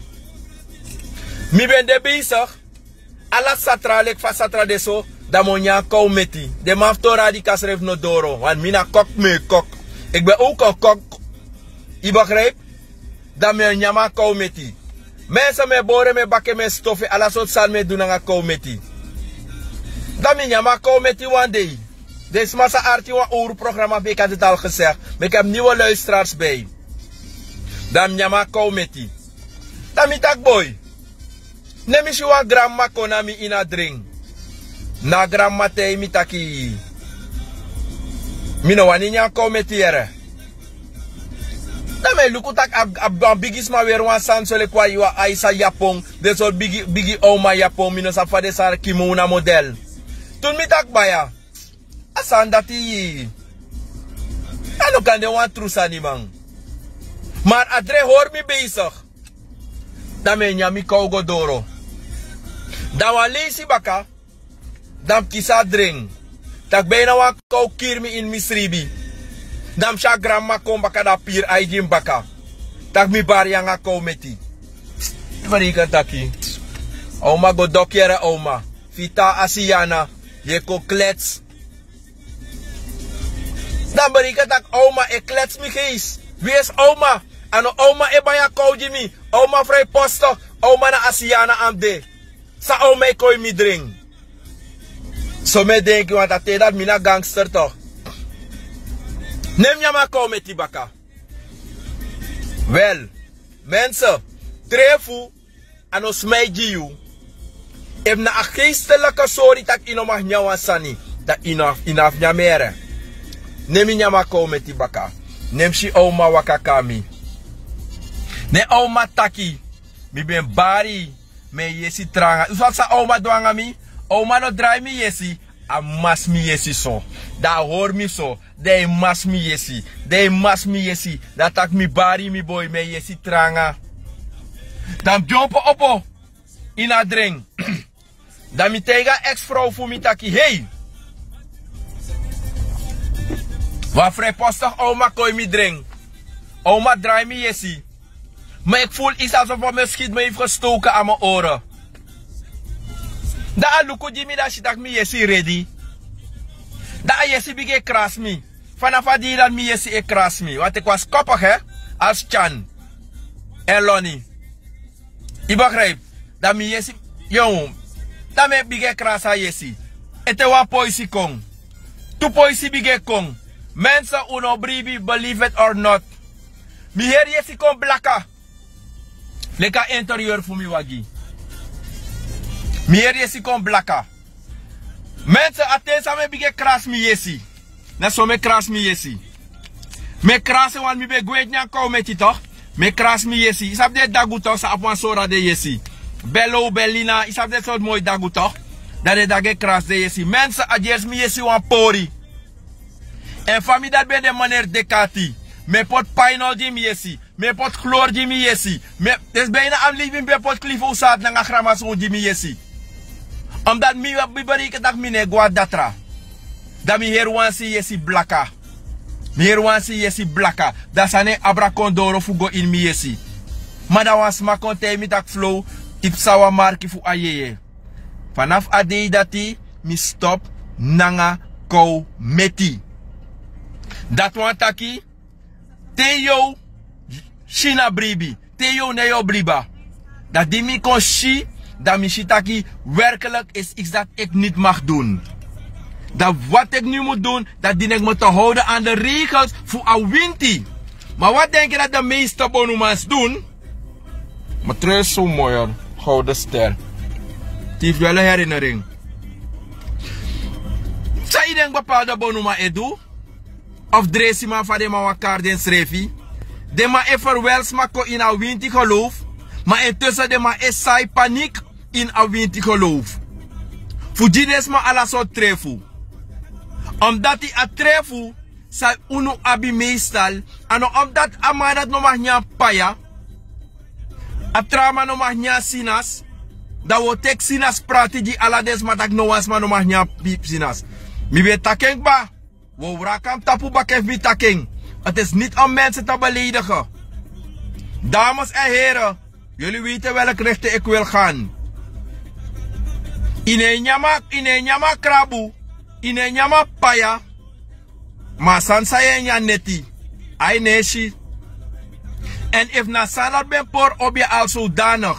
Mi ben de bezig. Ala satra leki fa satra de so, dan mi o nyan kow meti. Den man fu tori a di kasrefi no doro, want mi na kok mi e kok. Eki ben owk kon kok. Yu begrijp? Dan mi o nyan mi a kow meti. Mensen, mi e bori en, mi e baki en, mi e stofu en, ala sortu sani mi e du nanga kow meti. Dan mi nyan mi a kow meti wan dei. Den sma sa arki wan owru programa, fu mi eki a detail gezegd, meki en niwe luisterars bij. Dan mi nyan mi a kow meti. Dan mi taki boi, ne mi si wan granmama kon na mi ini a dring. Na a granmama taigi mi taki, mi no wani nyan kow meti yere. Dan mi e luku tak' a, a, a bigisma weri wan sani so leki wan aisa yapon. Den sortu bigi, bigi owma yapon, mi no sabi fa den sani kimuuna model. Tun mi taki baya, a sani dati a no kan de wan tru sani man. Ma a dren hori mi bezig. Dan mi e nyan mi kow go doro. Dan wan leisi baka, dan mi kisi a dren. Tak' beina wan kow kiri mi ini mi sribi. Dan mi si a granmama kon baka, dan a piri ai gi mi baka. Tak' mi bari yu nanga kow meti. Yu bari yu kan taki, a uma go doki yere a uma. Fu yu tan a asiana, yu e kon klets. Dan mi bereken tak' a uma e klets mi geisi. Wi esi a uma. A no a uma e bai a kow gi mi. A uma frijpostig. A uma na asiana a mus de. San a uma e kon ini mi dren? So mi e denki, want a ten dati mi na gangster toch. Ne mi nyan mi a kow meti baka. Wel, mensen, trefu, a no sma e gi yu. Efu na a geestelijke sori tak' yu no mag nyan wan sani, dan yu no abi, yu no abi nyan mi yere. Ne mi nyan mi a kow meti baka. Ne mi si a uma waka kon na mi. Ne a uma taki, mi ben bari yu, mi e yesi tranga. Yu sabi san a uma du nanga mi? A uma no drai mi yesi. A masi mi yesi so. Dan a hori mi so. Dan a e masi mi yesi. Dan a e masi mi yesi. Dan a taki mi bari yu mi boi, mi e yesi tranga. Dan mi dyompo opo ini a dren. Dan mi taigi a eksfrow fu mi taki, hei. Wan frijpostig a uma kon ini mi dren. A uma drai mi yesi. Ma eki furu isi alsof wan muskiet mi fu gestoken a mi oro. Dan a luku gi mi, dan a si tak' mi yesi redi. Dan a yesi bigin e krasi mi. Fanafu a dei dati mi yesi e krasi mi. Want eki wan skopige, als Tyan en Loni. Yu begrijp? Dan mi yesi, yo. Dan mi e bigin e krasi a yesi. Ete wan poisi kon. Tu poisi bigin e kon. Mensen, un no bribi, believe it or not. Mi heri yesi kon blaka. Leki a interieur fu mi wagi. Mi heri yesi kon blaka. Mensen, a ten san mi e bigin e krasi mi yesi. Na so mi e krasi mi yesi. Mi e krasi en, want mi ben gwe nyan kow meti toch. Mi e krasi mi yesi. Yu sabi den dagu toch, san abi wan sori na den yesi. Belo, belina, yu sabi den sortu moi dagu toch. Dan den dagu e krasi den yesi. Mensen, a dyersi mi yesi wan pori. Èn fa mi dati ben de maneri dek'ati. Mi e poti painol gi mi yesi. Mi e poti klori gi mi yesi. Mi e, dus bijna a libi mi ben poti klifu usat nanga gramasun gi mi yesi. Omdat mi, mi bereken tak' mi no e go na datra. Dan mi heri wan sei yesi blaka. Mi heri wan sei yesi blaka. Dan sani e abra kon doro fu go ini mi yesi. Ma dan wan sma kon taigi mi tak' flow, yu psa wan marki fu a yeye. Fanafu a dei dati mi stop nanga kow meti. Dati wani taki, Te yu o si na bribi, te yu o ne yu o briba. Dan di mi kon si, dan mi si taki werkelijk is iets dat ik niet mag doen. Dan wat ik nu moet doen, dan dien ik me te houden aan de regels voor a winti. Maar wat denk je dat de meeste bonumans doen? Matreus zo mooier, gouden ster. Die heeft wel een herinnering. San yu denki bepaalde bonuman e du? Of dresiman fa den man wani kari densrefi. Den man e ferwelsma kon ini a winti geloof. Ma intussen den man e sai panik ini a winti geloof. Fu gi den sma ala sortu trefu. Omdati a trefu san unu abi meestal, a no omdati a man dati no man nyan paya. A tra man no man nyan sinas. Dan wi o teki sinas prati gi ala den sma taki no wan sma no man nyan pipi sinas. Mi ben taki en kba. Wi o wraka mi tapu baka efu mi taki en. Het is niet om mensen te beledigen. Dames en heren, jullie weten welke richting ik wil gaan. Yu no e nyan a, yu no e nyan a krabu, yu no e nyan a paya. Ma a sani san yu e nyan neti, a yu no e si. Èn efu na a sani dati ben pori obia al zodanig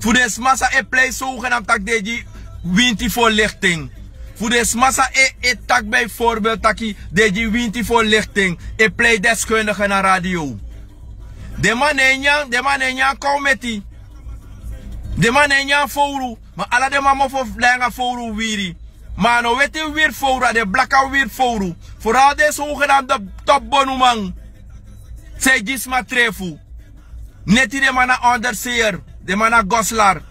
fu den sma san e plei sogenam taki den e gi winti ferlichting. Fu den sma san e e taki bijvoorbeeld taki den e gi winti ferlichting, e plei deskundige na radio. Den man no e nyan, den man no e nyan kowmeti. Den man no e nyan fowru. Ma ala den man mofo fly nanga fowru wiwiri. Ma a no weti wiwiri fowru, a den blaka wiwiri fowru. Vooral den zogenaamde top bonuman san e gi sma trefu. Neti den man na onderzeeër, den man na goslar.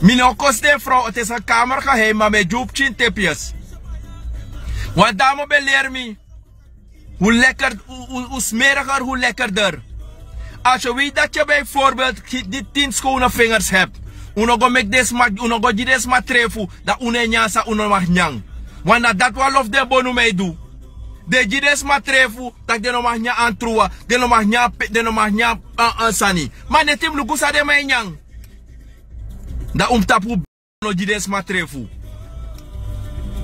Mi no o kosi den frow, het is een kamergeheim, ma mi e gi un pikin tipjes. Wan dame ben leri mi. Hoe lekker, hoe, hoe, hoe smeriger, hoe lekkerder. Als je weet dat je bijvoorbeeld niet tien schone vingers hebt, un no go meki den sma, un no go gi den sma trefu, dan un no e nyan san un no mag nyan. Want na dati wan lofu den bonuman e du. Den e gi den sma trefu, taki den no mag nyan antrowa, den no mag nyan pe, den no mag nyan, eh, eh, sani. Ma neti mi luku san den man e nyan. Dan un mus tapu. No gi den sma trefu.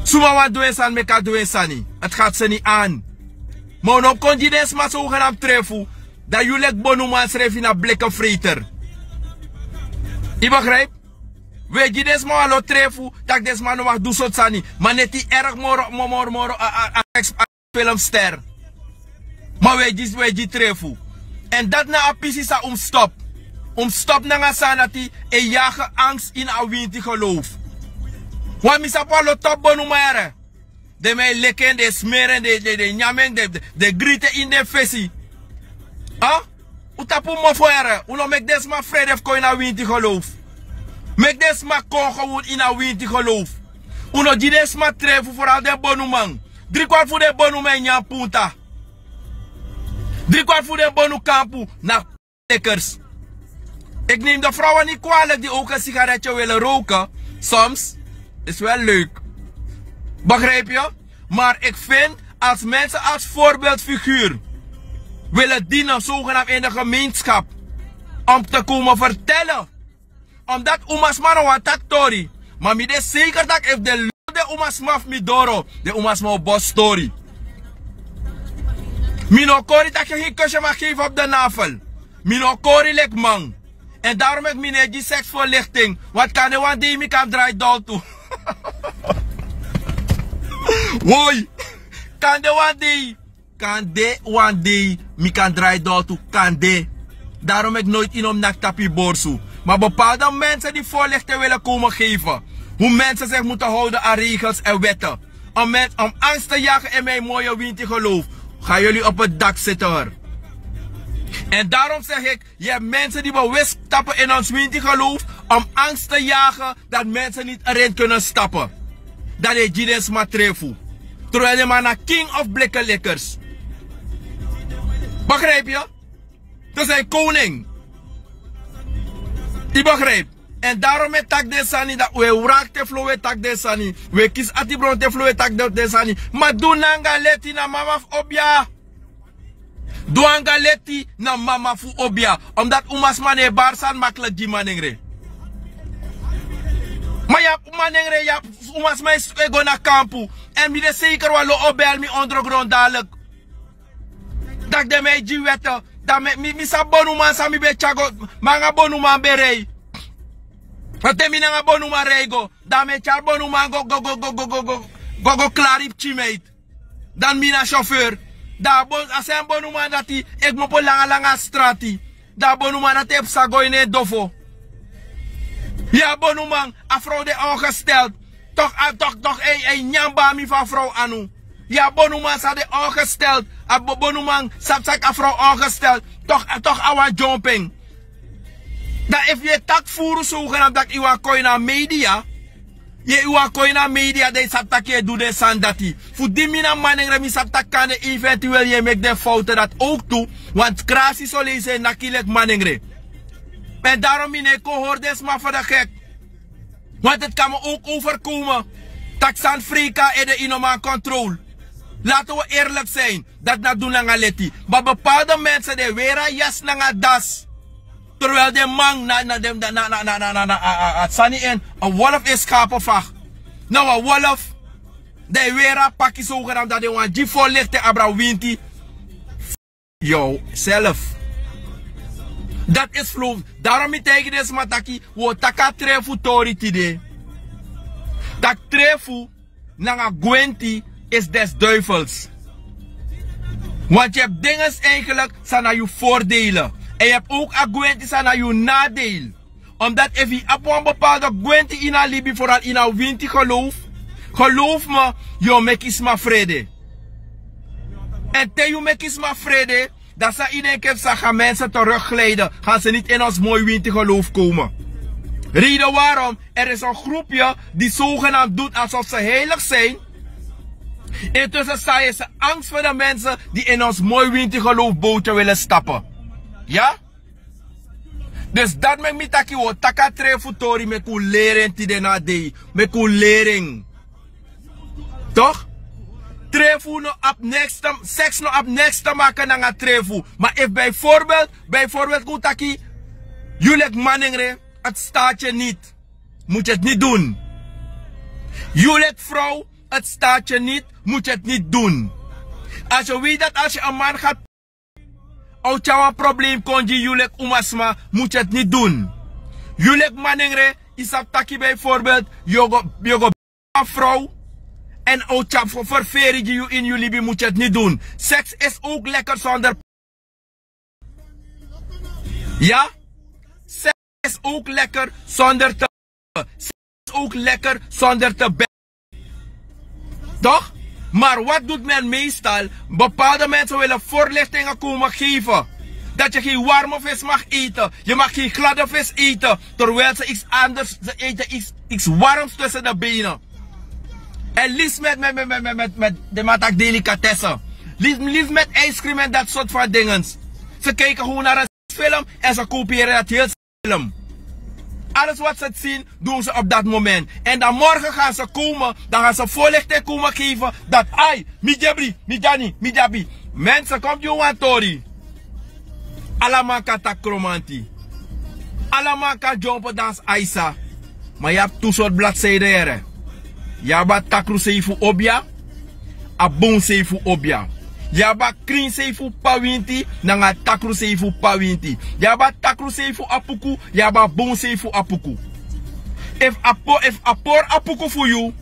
Suma wani du en sani, meki a du en sani. A taki seni an. Ma un no kon gi den sma sogenam trefu. Dan yu leki bonuman srefi na bleke freiter. Yu begrijp? Wi e gi den sma wan lo trefu, taki den sma no mag du sortu sani. Ma neti erg moro, mo-, moro, moro, a, a, a, a filmster. Ma wi e gi, wi e gi trefu. Èn dati na a pisi san un mus stop. Un mus stop nanga sani dati e yagi angst ini a winti geloof. Wan mi sabi wan lo top bonuman yere. Den man e leki en, den e smeri en, den, den, den e nyan en, den, den, den e griti en ini den fesi. Ah? Un tapu mofo yere, un no meki den sma frede fu kon ini a winti geloof. Meki den sma kon gewoon ini a winti geloof. Un no gi den sma trefu, vooral den bonuman. Dri kwart fu den bonuman e nyan punta. Dri kwart fu den bonu kampu na lekkers. Ik neem de vrouwen niet kwalijk die ook een sigaretje willen roken. Soms is wel leuk. Begrijp je? Maar ik vind, als mensen als voorbeeldfiguur willen dienen, zogenaamd in de gemeenschap, om te komen vertellen. Omdat un masma no wani taki tori. Ma mi de zeker taki efu den lo den un masma fu mi doro, den un masma o bosi tori. Mi no kori taki yu kusje mag geven op de navel. Mi no kori leki man. En daarom meki mi no e gi seksverlichting. Want kande wan dei mi kan drai dol tu. Woi. Kande wan dei. Kande wan dei mi kan drai dol tu, kande. Daarom meki noiti yu no mus naki tapu yu borsu. Maar bepaalde mensen die voorlichting willen komen geven, hoe mensen zich moeten houden aan regels en wetten. Om, men, om angst te jagen in mijn mooie winti geloof, gaan jullie op het dak zitten, hoor. En daarom zeg ik, je hebt mensen die bewust stappen in ons winti geloof om angst te jagen dat mensen niet erin kunnen stappen. Dan e gi den sma trefu. Terwijl den man na king of blikkelikkers. Begrijp je? Dus hij koning. Yu begrijp? En daarom e taki den sani, dan wi e wraki te frow wi e taki den sani. Wi e kisi atibron te frow wi e taki den, den sani. Ma du nanga leti na mama fu obia. Du nanga leti na mama fu obia. Omdat un masma no e bari sani makkelijk gi manengre. Ma yu abi manengre, yu abi, un masma e go na kampu. En mi de zeker wan lo o bel mi ondergrond dadelijk. taki den mi e gi wèt. Dan mi sabi bonuman san mi ben tyari go. Mi nanga bonuman ben rei. Te mi nanga bonuman rei go, dan mi e tyari bonuman go go go klari pikin meiti. Dan mi na chauffeur. Dan a sèn bonuman dati e kmopo langa langa strati. Dan a bonuman dati e psa go ini en dofo. Ya bonuman, a frow de ongesteld. Tok' a tok' tok' e nyan bami fu a frow anu. Ya bonuman san de ongesteld. A bonuman sabi saki a frow ongesteld. Tok' a wan dyompu en. Dan efu yu e taki furu sogenam daki yu wani kon ini a media. Yu wani kon ini a media dan yu sabi tak' yu e du den sani dati. Fu di mi na manengre mi sabi tak' kande eventuel yu e meki den fowtu dati owk tu. Wantu krasi soleisi e naki yu leki manengre. Èn daron mi no e kon hori den sma fu de gek. Wantu dati kan mi owk overkomen. Tak' sani freika ede yu no man kontrol. Lati wi erliki sin. Dati na du nanga leti. Ma bepalde mense den e weri a yasi nanga a dasi. Terwel den man na na den na na na na na na a sani en a wolf e skapen fak. Na wan wolf. Den e weri a paki sogenam dati den wani gi forlikte abra winti. Yu self. Dati isi fluw. Darom mi taigi den sma taki wi o taki a trefu tori tide. Tak' trefu nanga gwenti isi des duifels. Want yu ebi dinges eigenlik san na yu fordele. Èn yu ebi owk a gwenti san na yu nadel. Omdati efu yu abi wan bepalde gwenti ini a libi foral ini a winti gelowfu, gelowfu mi, yu o meki sma frede. Èn te yu meki sma frede, dan san yu denki efu san gan mense terukglijden, gan se niti ini onsi moi winti gelowfu komen. Reden warom er isi en grupye di sogenamdi dun alsofu se heilik sin. Intusen san yu isi angst fu den mense di ini onsi moi winti gelowfu bowtye wili stapen. Ya. Dus dati meki mi taki wi o taki a trefu tori meki un leri en tide na a dei. Meki un leri en. Tok'? Trefu no abi neks te seks no abi neks te make nanga trefu. Ma efu bijvorbelt bijvorbelt kon taki yu leki manengre, ati staati en niti. Mutu yu eti niti dun. Yu leki frow, ati staati en niti. Mutu yu eti niti dun. Asi yu wei dati asi en man gati a o tyari wan problem kon gi yu leki umasma, mutu yu eti niti dun. Yu leki manengre, yu sabi taki bijvorbelt yu o go yu o go a frow. Èn a o tyari ferferi gi yu ini yu libi, mutu yu eti niti dun. Seks isi owk lekker sonder. Ya. Seks isi owk lekker sonder te seks isi owk lekker sonder te bel. Tok'? Mar wati dutu men meestal? Bepalde mense wili forliktinge komen geven dati yu gen warme fis mag ete. Yu mag gen glade fis ete. Terwel se isi anders se ete isi warms tusen de benen. Èn lisi meti meti meti meti meti den man taki delikatesse. Lisi meti ijskrim èn dati sortu fan dingens. Se kaiki hon na resfilm èn se kopiyere dati heli film. Ales wati se tsin dun se op dati moment. Èn dan morgen gan se komen dan gan se forlikte komen geven dati ai, mi dyebri, mi dyani, mi dyabi. Mense kom gi un wan tori. Ala man kan taki kromanti. Ala man kan dyompo dansi aisa. Ma yu abi tu sortu blakside here. Yu abi a takru sei fu obia, a bun sei fu obia. Yu abi a krin sei fu p'pa winti nanga a takru sei fu p'pa winti. Yu abi a takru sei fu apuku, yu abi a bun sei fu apuku. Efu a pori apuku fu yu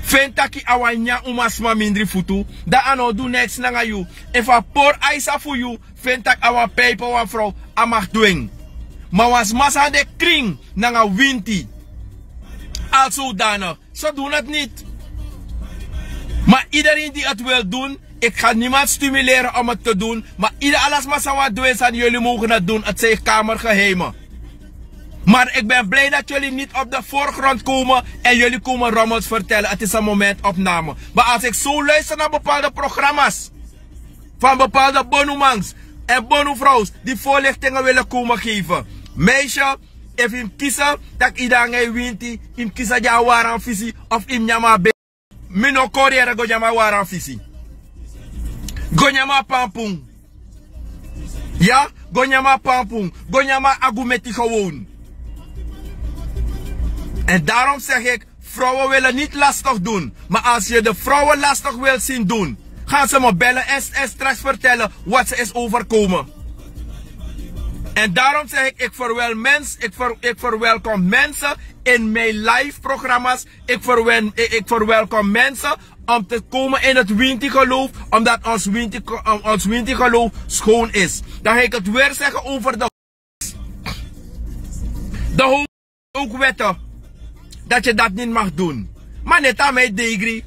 feni taki a wani nyan umasma mindri futu, dan a no o du neks nanga yu. Efu a pori aisa fu yu feni tak' a wan pijpe wan frow, a mag du en. Ma wan sma san de krin nanga winti. Alsow dana so dun eti niti. Ma ideri ini di eti wil dun, iki ga nimanti stimuleri om eti te dun. Ma ideri ala sma san wani du en sani yuli mogen eti dun eti san yu kamer geheime. Mar iki ben blij dati yuli niti op de vorgrond komen èn yuli komen romels fertele eti isi en moment opname. Ma alsi iki so luister na bepalde programmas fan bepalde bonumans èn bonufrows di vorliktingen wili komen geven. Meisye, efu yu mus kisi tak' yu de nanga yu winti, yu mus kisi di a wari a fisi of yu mus nyan mi a beri. Mi no kori yere go nyan mi a wari a fisi. Go nyan mi a pampun. Ya, go nyan mi a pampun. Go nyan mi a agumeti gewon. Èn darom segi iki, frowen wili niti lastik dun. Ma alsi yu de frowen lastik wili sin dun, Gaan ze me bellen en straks vertellen wat ze is overkomen. En daarom zeg ik, ik verwel mens, ik, ver, ik verwelkom mensen in mijn live programma's. Ik, verwen, ik, ik verwelkom mensen om te komen in het Winti geloof, omdat ons Winti, ons Winti geloof schoon is. Dan ga ik het weer zeggen over de De hoofd ook wetten dat je dat niet mag doen. Maar net aan mij degri.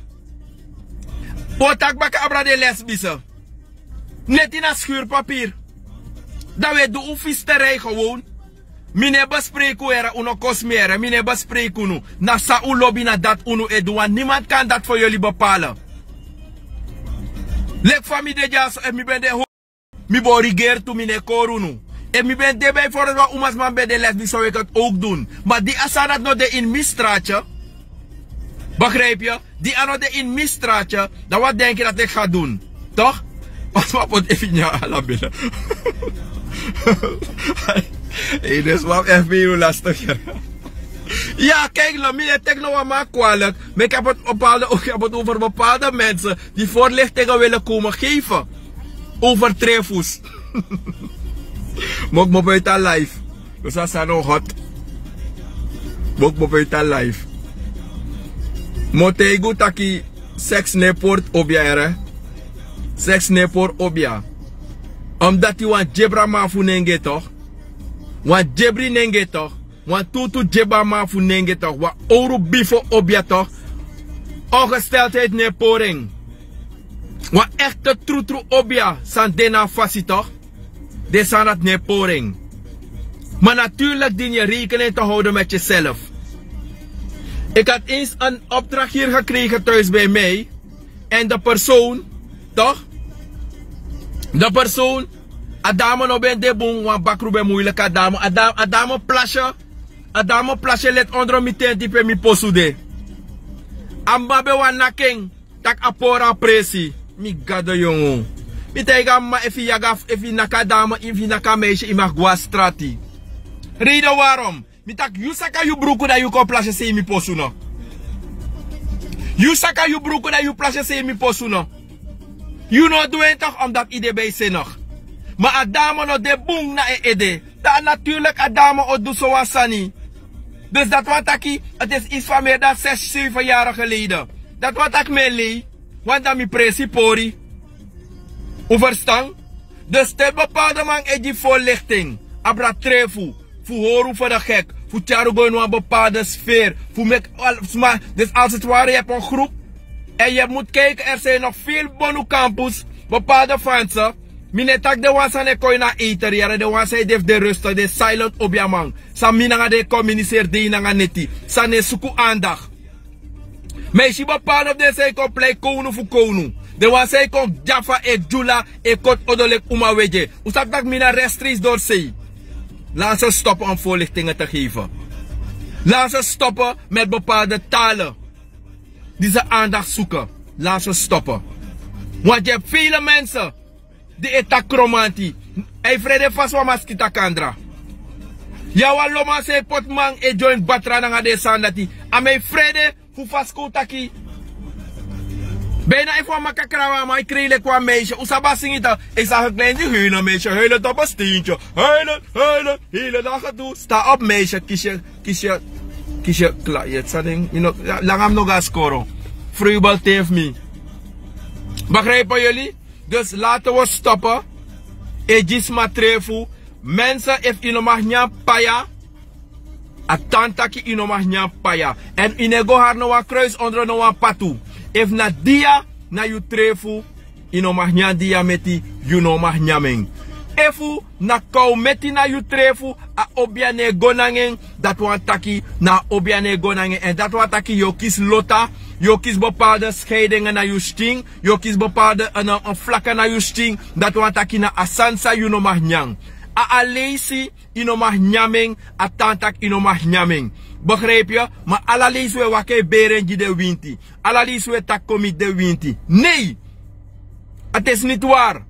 Otak baka abra de lesbise. Net in a schuurpapier. Dan we doen oefisterij gewoon. Mine bespreken ere uno kosmere. Mine bespreken unu. Na sa u lobby na dat unu e doen. Niemand kan dat voor jullie bepalen. Lek van mi de jaso en mi ben de Mi bo regeer tu, mi no e kori unu. Efu mi ben de bijvoorbeeld wan umasma ben de les, mi zou ik het ook doen. Maar die a sani dati no de in mi straatje. Begrijp je? Die a no de in mi straatje. Dan wat denk je dat ik ga doen? Toch? Als wat moet even ja ala binnen. Hey, dus wat F B U lastig. Ja, kijk, laat me je tegen no maar kwalijk. Maar ik heb het bepaalde, ook, ik heb het over bepaalde mensen die voorlichtingen willen komen geven over trefus. Mok mo buiten live. Dus a sani no hot. Mok mo buiten live. Mo teigu taki seks no e pori obia ere. Seks no e pori obia. Omdat yu wan dyebra man fu nenge toch. Wan dyebri nenge toch. Wan tutu dyeba man fu nenge toch. Wan owru bifo obia toch. Ongesteldheid no e pori en. Wan echte trutru obia san de na a fasi toch. Den sani dati no e pori en. Maar natuurlijk dien je rekening te houden met jezelf. Ik had eens een opdracht hier gekregen thuis bij mij. En de persoon, toch? De persoon, a dame no ben de bun, wan bakru ben moeilijk a dame. A da-, a dame plasje, a dame plasje let onder mi tenti pe mi posu de. A mama ben wani naki en, taki a pori a presi. Mi gado yongu. Mi taigi a mama efu yu yaga, efu yu naki a dame, efu yu naki a meisje, yu mag go na strati. Reden waarom? Mi taki yu saka yu bruku dan yu kon plasje sei mi posu no. Yu saka yu bruku dan yu plasje sei mi posu no. Yu no du en toch omdat yu de bij zinnig. Maar a dame no de bun na en ede. Dan natuurlijk a dame o du so wan sani. Dus dat wani taki, het is iets van meer dan zes, zeven jaren geleden. Dat wani taki mi e lei, want dan mi presi pori. Un verstan? Dus te bepaalde man e gi voorlichting, abra trefu, fu hori un voor de gek, fu tyari un go in wan bepaalde sfeer, fu meki al sma, dus als het ware yu abi een groep en yu moet kijken, er zijn nog veel bonu campus, bepaalde fanse, mi no e taki den wan san e kon ini a eter yere, den wan san e de fu den rustig, den silent obiaman, san mi nanga den e communiceer dei nanga neti, san no e suku aandacht. Ma yu si bepaalde fu den san e kon plei kownu fu kownu. Den wan san e kon dyafa e dyula e koti odo leki uman wegi. Un sabi tak' mi na rechtstreeks dorsei. Laat ze stoppen om voorlichtingen te geven. Laat ze stoppen met bepaalde talen die ze aandacht zoeken. Laat ze stoppen. Want je hebt vele mensen di e taki kromanti. A e frede fasi wan maskita kandra. Yu a wan lo man san e poti man e join batra nanga den sani dati. A mi e frede fu fasi kon taki. Bijna efu wan man kan krawan a man e krei leki wan meisje. Un sabi a singi taki, ik zag een klein die hele meisje huilen op een steentje. Huilen, huilen, hele dagen toe. Sta op meisje, kisi, kisi, kisi, klaar. Yu e sabi den, yu no, langa mi no go na skoro. Vreubel ten fu mi. Begrijpen jullie? Dus laten we stoppen e gi sma trefu. Mensen, efu yu no mag nyan paya, a tan taki yu no mag nyan paya. Èn yu no e go hari no wan kruis ondro no wan patu. Efu na dia na yu trefu, yu no mag nyan dia meti, yu no mag nyan en. Efu na kowmeti na yu trefu, a obia no e go nanga en, dati wani taki na a obia no e go nanga en. Èn dati wani taki yu o kisi lota, yu o kisi bepaalde scheidingen na yu skin, yu o kisi bepaalde, eh, na, eh, flaka na yu skin, dati wani taki na a sani san yu no mag nyan. A, a leisi yu no mag nyan en, a tan taki yu no mag nyan en. Begrijp je? Ma ala leisi un e waka e beri en gi den winti. Ala leisi un e taki kon miti den winti. Nee! Het is niet waar.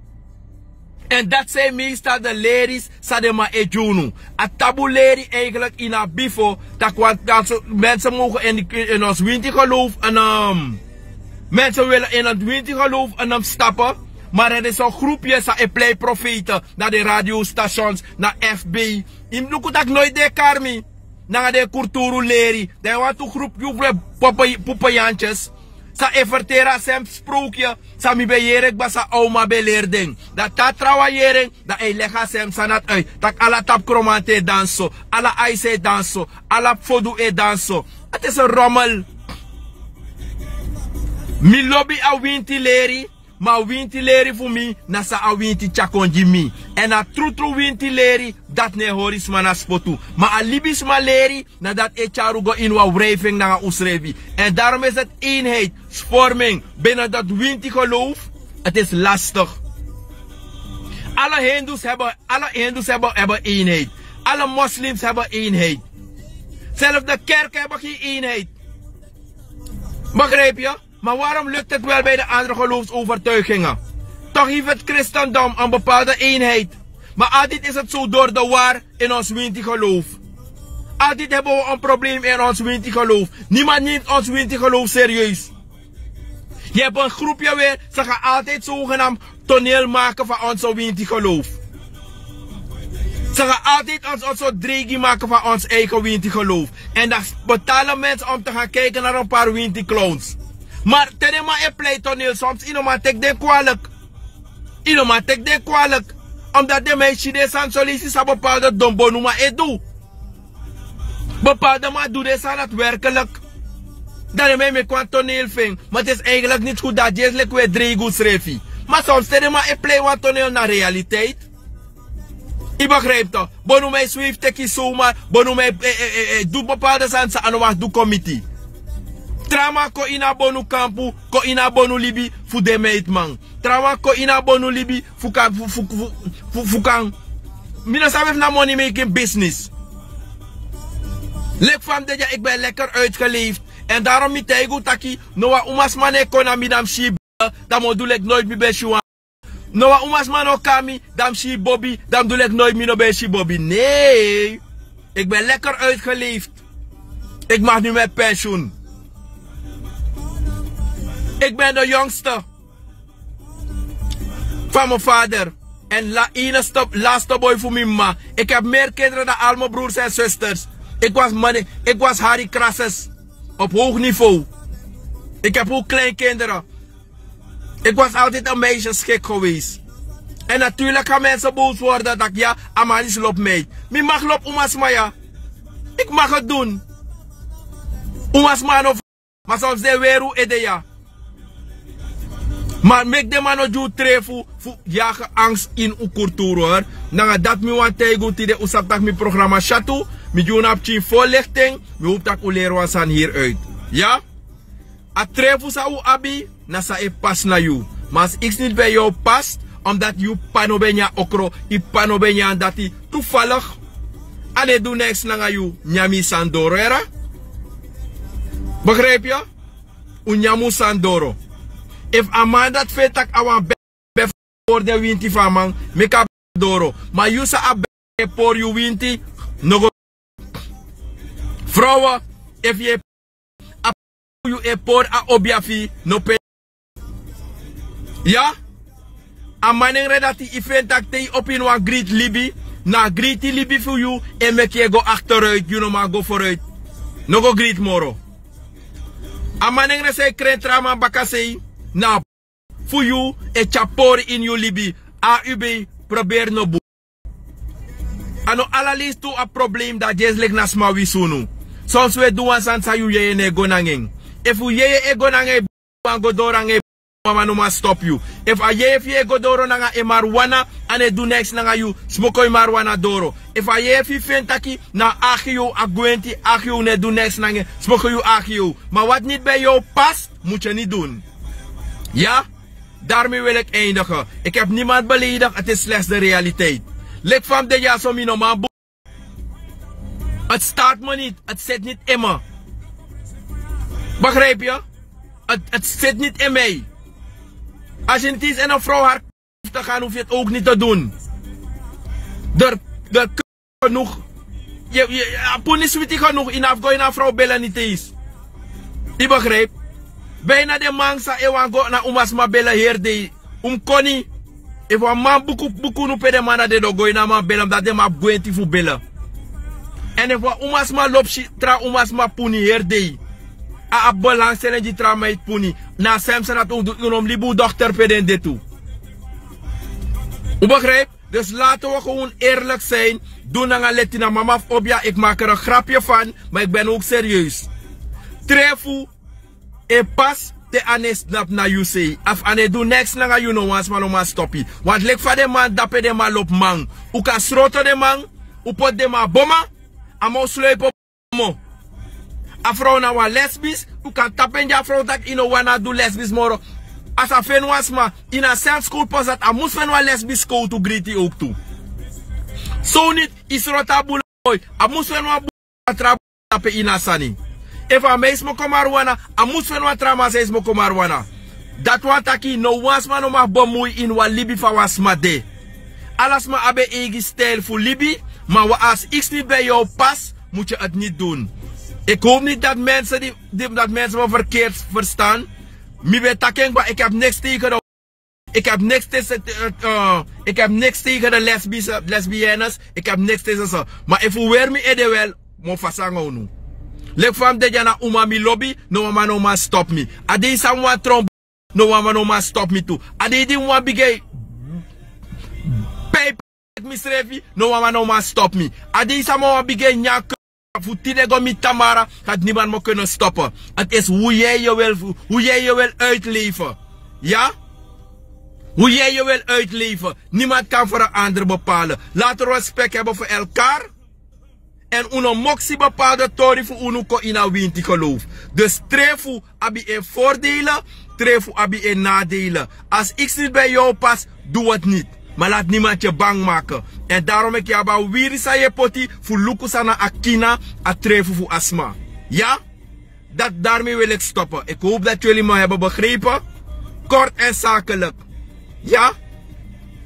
En dat zijn meestal de leris san den man e gi unu. A tabu leri eigenlijk ini a bifo, taki wan, dat so, mensen mogen in, in ons winti geloof en, ehm, Mensen willen in het winti geloof en hem stappen. Maar er is een groepje sa e plei profeten na de radiostations, na F B. Im luku tak noit de karmi. Nanga de kulturu leri. Dan yu wantu groep yu fu pupe yantjes. Sa e ferteri a sem sprookje. Sa mi ben yere kba sa oma ben leri den. Dan te a trawan yere en, dan a e legi a sem sani dati uit. Tak' ala tapu kromanti e dansi so. Ala aisi e dansi so. Ala fodu e dansi so. Ati e so rommel. Mi lobi a winti leri. Ma a winti leri fu mi na san a winti tyari kon gi mi. Èn a trutru winti leri, dati no e hori sma na spotu. Ma a libisma leri, na dati e tyari un go ini wan wrijving nanga unsrefi. En daarom is het eenheid, svorming, binnen dat winti geloof, het is lastig. Alle hindoes hebben, alle hindoes hebben, hebben eenheid. Alle moslims hebben eenheid. Zelfs de kerken hebben geen eenheid. Begrijp je? Maar waarom lukt het wel bij de andere geloofsovertuigingen? Toch heeft het christendom een bepaalde eenheid. Maar altijd is het zo door de war in ons winti geloof. Altijd hebben we een probleem in ons winti geloof. Niemand neemt ons winti geloof serieus. Je hebt een groepje weer, ze gaan altijd zogenaamd toneel maken van onze winti geloof. Ze gaan altijd ons een soort dreiging maken van ons eigen winti geloof. En dan betalen mensen om te gaan kijken naar een paar winti clowns. Maar te den man e plei toneel, soms yu no man teki den kwalijk. Yu no man teki den kwalijk. Omdat den man e si den sani so leisi san bepaalde don bonuman e du. Bepaalde man du den sani dati werkelijk. Dan den man e meki wan toneel fu en. Maar het is eigenlijk niet goed dat yu e leki un e dreigi unsrefi. Maar soms te den man e plei wan toneel na realiteit. Yu begrijp toch? Bonuman e swefi teki yu zomaar. Bonuman e, e, e, e, e du bepaalde sani san a no wani du kon miti. Trawan man kon ini a bonukampu, kon ini a bonulibi fu den meitiman. Trawan man kon ini a bonulibi fu kan, fu, fu, fu, fu, fu kan. Mi no sabi efu na money making business. Leki fa mi de dya, ik ben lekker uitgeleefd. En daarom mi taigi un taki, no wan umasma no e kon na mi dan mi si yu bel, dan mi o du leki noiti mi ben si wan. No wan umasma no kon na mi, dan mi si bobi, dan mi du leki noiti mi no ben si bobi. Nee. Ik ben lekker uitgeleefd. Ik mag nu met pensioen. Ik ben de jongste van mijn vader. En la, enigste, laatste boy voor mijn mama. Ik heb meer kinderen dan al mijn broers en zusters. Ik was, mani-, ik was Harry Crassus. Op hoog niveau. Ik heb ook kleinkinderen. Ik was altijd een meisjesgek geweest. En natuurlijk gaan mensen boos worden dat ik, ja, a man disi lobi meid. Mi mag lobi umasma, ja. Ik mag het doen. Umasma no, maar soms den e weri un ede, ja. Maar meki den man no gi un trefu, fu yagi angst ini un kulturu, hoor. Nanga dati mi wani taigi un tide, un sabi tak' mi programma Satu, mi gi un na pikin voorlichting, mi hopi tak' un leri wan sani hieruit. Ja? A trefu san un abi, na san e pasi na yu. Ma a sani disi no ben e pasi, omdat yu p'pa no ben nyan okro, yu p'pa no ben nyan dati, toevallig, a no e du niks nanga yu, nyan mi sani doro, yere? Begrijp je? Un nyan mi un sani doro. Efu a man dati feni tak' a wan bèk ben pori den winti fu a man, meki a bèk doro. Ma yu san a bèk e pori yu winti, no go. Frow, efu yu e, a, yu e pori a obia fu yu, no pe. Ya? A manengre dati, yu feni tak' te yu opo ini wan griti libi, na a griti libi fu yu e meki yu e go achteruit, yu no man go vooruit. No go griti moro. A manengre san e kren tra man bakasei, na fu yu e tyari pori ini yu libi. A u ben e proberi no bun. A no ala leisi tu a problem dati e leki na sma wisi unu. Soms un e du wan sani san yu yeye no e go nanga en. Efu yu yeye e go nanga en, wan go doro nanga en, mama no man stop yu. Efu a yeye fu yu e go doro nanga en marijuana, a no e du niks nanga yu, smoko yu marijuana doro. Efu a yeye fu yu feni tak' na a agiow a gwenti, agiow no e du niks nanga en, smoko yu agiow. Ma wat niet bij jou past, moet je niet doen. Ja? Daarmee wil ik eindigen. Ik heb niemand beledigd, het is slechts de realiteit. Leki fa mi de dyaso, mi no man boe. Het staat me niet, het zit niet in me. Begrijp je? Het, het zit niet in mij. Als je niet eens in een vrouw haar te gaan, hoef je het ook niet te doen. De, de genoeg. Je, je, je, a pun switi genoeg, yu no abi fu go ini a vrouw bellen niet eens. Yu begrijp? Bina den man san e wani go na umasma bele heri dei. Un mus koni. Efu wan man buku buku unu pe den man na den do go ini a man bele mi dati den man abi gwenti fu bele. Èn efu wan umasma lobi si tra umasma puni heri dei, a abi belangstelling gi tra man eti puni. Na a sem sani dati un mus du. Un no mus libi un dokter pe den de tu. Un begripi? Dus laten we gewoon eerlijk zijn. Doen nanga leti na mama fu obia ik maak er een grapje van. Maar ik ben ook serieus. Trefu e pas te a no e snapu na yu sei. Efu a no e du neks nanga yu no wan sma no man stopu yu. Want leki fa den man dape den man lobi man. Un kan sroto den man. Un poti den man boma. A man o sloipi. Mo a frow na wan lesbis. Un kan tapu en gi a frow tak' yu no wani a du lesbis moro. A sa feni wan sma ini a selfskowtu posi dati a mus feni wan lesbis skowtu griti yu owktu. Sowni yu sroti a bulu. Boi a mus feni wan bulu. Wan tra bulu tapu en ini a sani. Efu a man e smoko mariwana a mus feni wan tra man san e smoko mariwana. Dati wani taki no wan sma no man bemui ini wan libi fa wan sma de. Ala sma abi en eigi style fu libi. Ma wan asi iksniti ben yu o pasi. Mutu yu eti niti dun. Iki howpu niti dati mense di dati mense wan ferkeri ferstan. Mi ben taki en kba iki hebi niks tegen de iki hebi niks tegen iki hebi niks tegen de lesbis lesbiennes. Iki hebi niks tegen se. Ma efu un weri mi ede wel mi o fasi nanga unu. Leki fa mi de dya na uma mi lobi. No wan man no man stopu mi. A dei san mi wan tron no wan man no man stopu mi tu. A dei di mi wan bigin pijpi. Misrefi no wan man no man stopu mi. A dei san mi wan bigin nyan fu tide go mi tamara. Dati niman mi o keno stopu. Dati esi hu yei yu wil fu hu yei yu wil uitlefe. Ya. Hu yei yu wil uitlefe. Niman kan feri en andere bepale. Lati respek heben fu elkar. Èn un no moksi bepalde tori fu unu kon ini a winti gelowfu. Dus trefu abi en fordele. Trefu abi en nadele. Asi iksniti ben yu o pasi du weti niti. Ma lati nimanti e bang make. Èn darom meki yu abi a wiri san yu e poti fu luku san na a kina a trefu fu a sma. Ya. Dati dari mi wil eki stopu eki howpu dati yu eli man heben begrepe. Kortu èn sakeliki. Ya.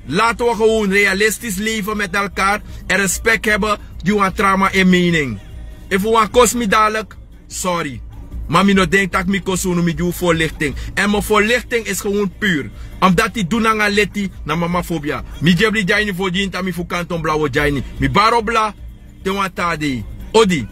Lati wi gewon realistis lefe meti elkari. Èn respek heben gi wan tra man en mening. Efu wan kosi mi daliki, sori. Ma mi no denki tak' mi kosi unu mi gi un ferlikting. Èn mi ferlikting isi gewon puru. Omdati du nanga leti na mama fobia. Mi gebri dyaini fu o gi ini tan mi fu kanton bla wi o dyaini. Mi bari obla. Te wan taa dei. Odi.